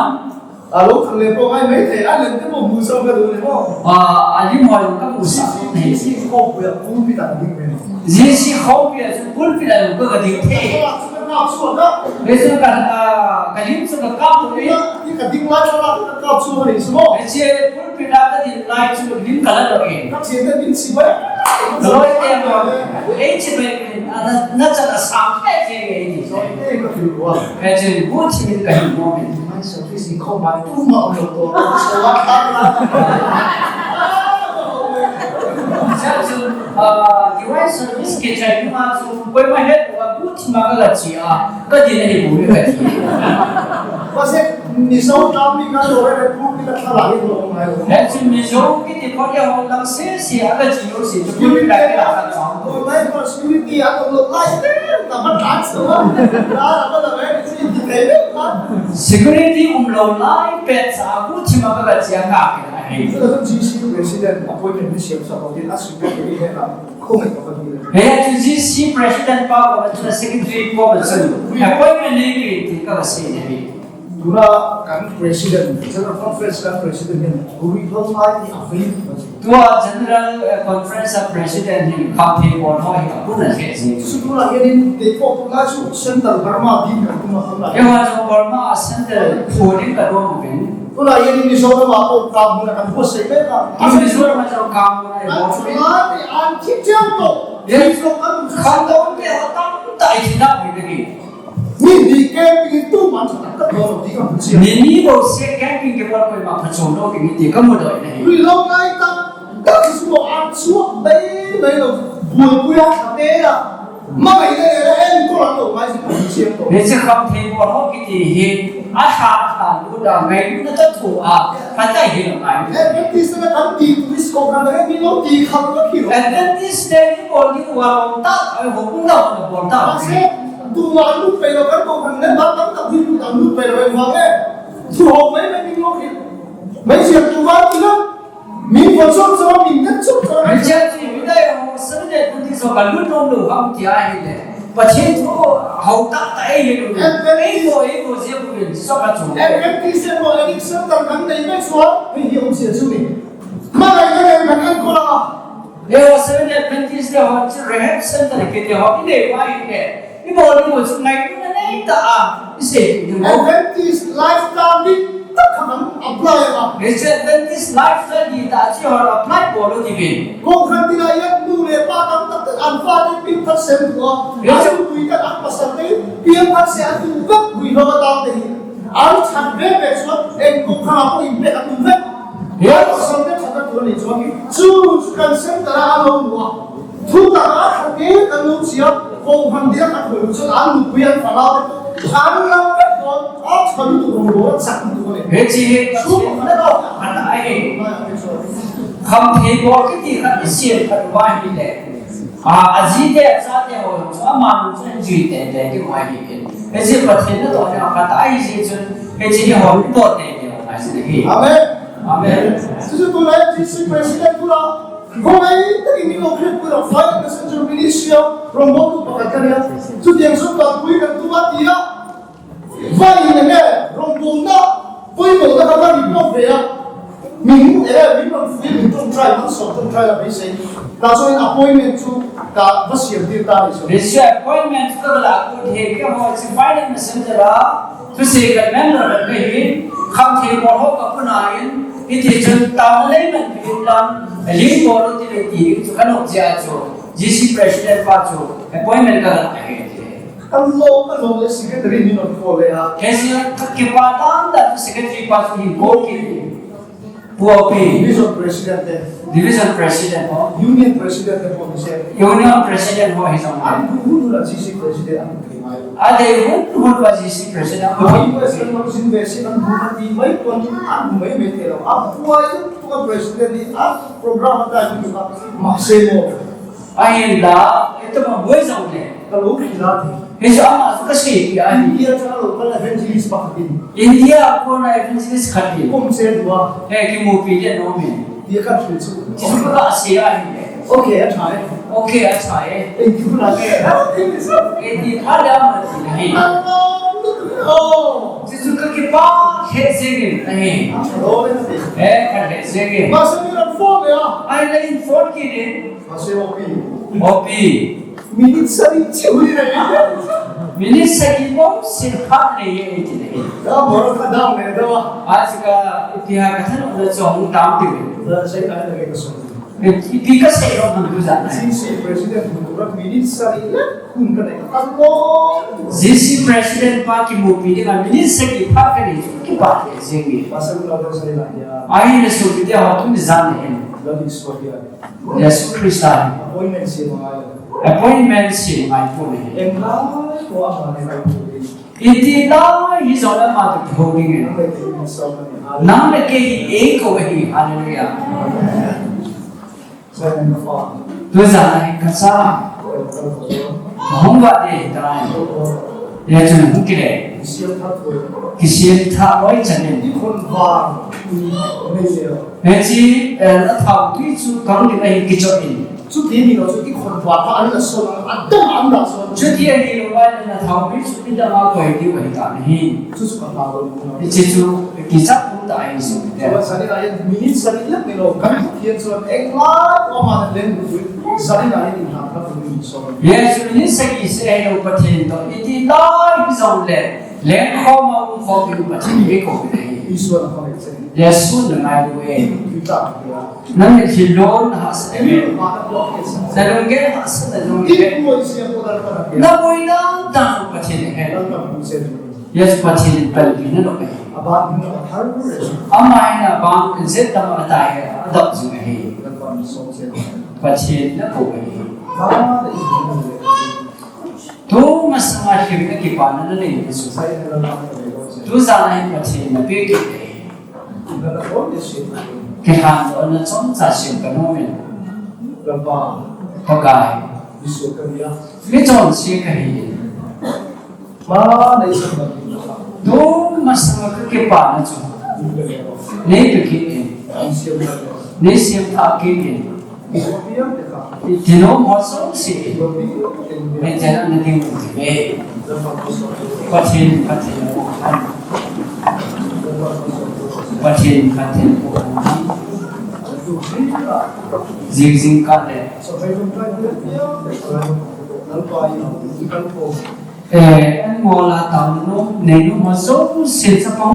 A lo khan le po ngai mai thei, a lem te po mu sa ka do le po. A, a lim hoi ka mu sa. G C, G C khopia pulpit a ding ve. G C khopia chu pulpit a ka ding thei. Ka chu ka kap chu ka. Ve chu ka, a, ka lim chu ka kap tu ve. Ni ka ding lai ka kap chu ni chu mo. Ve che pulpit a ka ding lai chu lim ka la do e. Ka che te ding si ba. Loi te mo. Ei chi ba. A na, na cha na sa ke ke ni. Loi te ka tu wa. Ve che bu chi ka mo. Service in khawm bai tu mah lo to. Church, ah, divine service ke chai ma chu, koima het wa bu thi ma ka la chi a, ka din a hi bu ka chi. Pasek, Mizo tam mi ka lo re bu mi ka thala hi lo ngai lo. He chu Mizo kiti ko ke ho lang se se a ka chi lo se, chu bu mi ka ke la ka chang. Ko lai ko security a ko lo lai te, ta ma ta chu. Ta ma ta ve chi ki te le. Security um lo lai pet sa a bu thi ma ka ka chia ka ke na he. Chu chu G C president appointment ni siam sa ko din a secretary he na ko mai ka ni. He chu G C president pa ko chu secretary ko ma chu. Appointment ni ki ti ka se ne he. Tuna kan president, General Conference kan president hin, ui lo lai ni a ve. Tua General, eh, Conference a President hin khamthei bol ho hi a puna he ji. Chu tuna hian in te ko tuna chu Central Burma din ka tuna khan lai. Keiho chu Burma a Central thu ding ka dong uvin. Tuna hian in Mizoram a ko ka mun kan ko sei le ka. Mizoram a chu ka mun ai bol. An thik chiang to. Yes. Kham dong te ho tam ta i thi da bi ke. Ni ni camping tu man sa ka to ti ka pu sia. Ni ni bo se camping ke bol ko ma pha chom lo ke ni ti ka mu doi nei. Ui lo ngai ta, ta ki su mo an su bei bei lo. Bul pu ya ka te ya. Ma mai le le en ko la to mai si pu sia to. Ni se khamthei bol ho kiti hi. A tha a tha lu da ngai lu na ta thu a. Ka ta hi lo ngai. Adventist na kan ti tu is ko kan ni lo ti kham lo ki lo. Adventist te ni bol ni wa lo ta ai ho ku na bol ta. Tuma an lut pai lo kan ko kan le ba tam ta hui lut an lut pai lo en vang e. Thu ho mai mai min lo khi. Mai sia tu va tu na. Min ko chom chom min kan chom chom. Mai sia chi mi dai ho sa ne kun ti so kan lut nom lo ham ti a hi le. Pathian thu ho ta ta e hi lo. Ei ko ei ko sia ko min so ka chu. Adventist mo Adventist kan kan dai mai so. Hi hi um sia chu ni. Ma dai kan kan ko la. Eiho Seventh Day Adventist te ho chu Rehab Center kiti ho i nei uva ahile, i bol ding u chu ngailutna nei tah a i sei ding u. Adventist lifestyle ding tah khat a apply a. Hiche Adventist lifestyle ding tah chu ho apply bol u tivin. Kong khat tina i nu le pa tam tak tak an fate pian phat sem tua. Hiche a tu tui tak an pasal te pian phat se a tu vek gui lou a tam te hi. An chan ve ve chuan, en ko kha ko in ve a tu ve. He ko san ve chan a tu ni chuan, chu chu kan sem ta a lo mu a. Thu ta a kha te kan lo chia, ko han dia kan ko chu an lu pui an fa la. An la ve ko, a chan tu ko lo chan tu ko le. He chi he ka chu sem na ko an ai. Khamthei bol kiti kha i siam kha va hi le. A, a ji te, a cha te ho chu, ama nu chu an jui te te ti mai hi. Hiche Pathen natohna khat ahi jeh chun, hiche hi ho natoh te te ho ahi jeh hi. Amen. Amen. Chu chu tunai G C president tuna, ko ngai takin ni lo khrip tuna, five messenger ministry a, rong mo tu pakhat ka nia. Chutiang chu tua pui kan tu a ti a. Vai in nge, rongbawlna, poimawhna kha ka report ve a. Min, eh, min man fui, min ṭawngṭai, man sawm ṭawngṭai la beisei. Tah chuan appointment chu ka va siam tir ta ni chu. This appointment chu ka la kut he, keiho chu Friday Messenger a, thusei kan member kan ka hi, khamthei bawl ho ka puna in, hiti chun taona lei man pi lam, ling bawl u ti ve ti chu kan awm che a chu. G C president pa chu appointment ka la ahi. Ka lo, ka lo le secretary ni non ko le a. Kesi ka kipa dan da chu secretary pa chu hin ko ki. Pu Opi. Division president te. Division president ho. Union president te ko ni se. Union president ho hi jong. An bu bu la G C president an bu mai. A de bu bu ba G C president. Ai president ho sin be sin an bu ti mai ko ni an bu mai me te lo. A bu ai tu ka president ni a program ta ni ka ma se mo. Ahinla, itobang boi jong le. Ka lo kila ti. Hichu ama chu ka sei ti ahi. India cha lo ka evangelist pa khat in. India a kona evangelist khat in. Kum se dua. He kimupi le nom e. Dia ka thil chu. Chu ka sei ahi. Okay, a thai. Okay, a thai. Thank you la ke. Thank you so. E ti tha le ama ti hi. Oh. Chu chu ka kipa khe se ngi ahi. Oh, le ti. He ka khe se ngi. Ma se ni ran phone ya. Ai le in phone ki ni. Pastor Opi. Opi. Minute sagi chi hui na. Minute sagi bou sin phat nei e ti nei. Ka bor ka dam ne da. Aji ka ipi ha ka than na chong tam ti. Da sei ka na ke ka so. Ipi ka sei ro man tu ja na. G C president tu ra minute sagi le kun ka nei ka ko. G C president pa kimupi ding a minute sagi phat ka nei chu kipa le jing ni. Pastor na da sei la ya. Ai ne su ti ha tu ni jan ne. That is what we are. Jesu Christa. Appointment sem ngai. Appointment sem ngai pon ahi. Iti lai hi jong le ama toh kihou ding e. Nang le kei hi eikou ahi. Hallelujah. Tujan ahi kacha. Hung va ding ahitai. Hijeh chun hung kile. Kisem tha loi chan in. Hiche, eh, na thao tui chu kang ding ahi kichoh in. Chuti ni lo chu i khonvah pha an la son, a dam an la son. Chuti ahi lo va na thao tui chu i dam a koi diu ahi ta nahi. Chu chu ka thao lo. Hiche chu kicha pu ta ahi so. Chu sani na ye minute sani le ni lo kan thian chu eng la ko ma na len bu. Sani na ye ni ha ka bu ni so. Ye chu minute sagi se ahi lo Pathen toh. Iti lai jong le. Lengkhom a umkhom ding Pathen eikou ahi. Jesu na ngailu e. Nang le thil lon hahsat e. Na lunggel hahsat na lunggel. Na boina dan Pathen ahi. Jesu Pathen in panpina lo e. Ama in abang jet tah a tai adap jing ahi. Pathen na kou ahi. Tu masanga lhimna kipana nanei chu. Tujan a hin Pathen napeh kit e. Kilhandohna chomcha sem kanom in. Pakai. Mi chonse kahi in. Tu masanga kakipana chu. Neipeh kit in. Neisem thah kit in. Iti nom ho jouse. Neichen na ding uve. Pathen, Pathen. Pathen, Pathen. Jing jing kah le. Eh, an mola tao nom, neinom ho jouse chapang.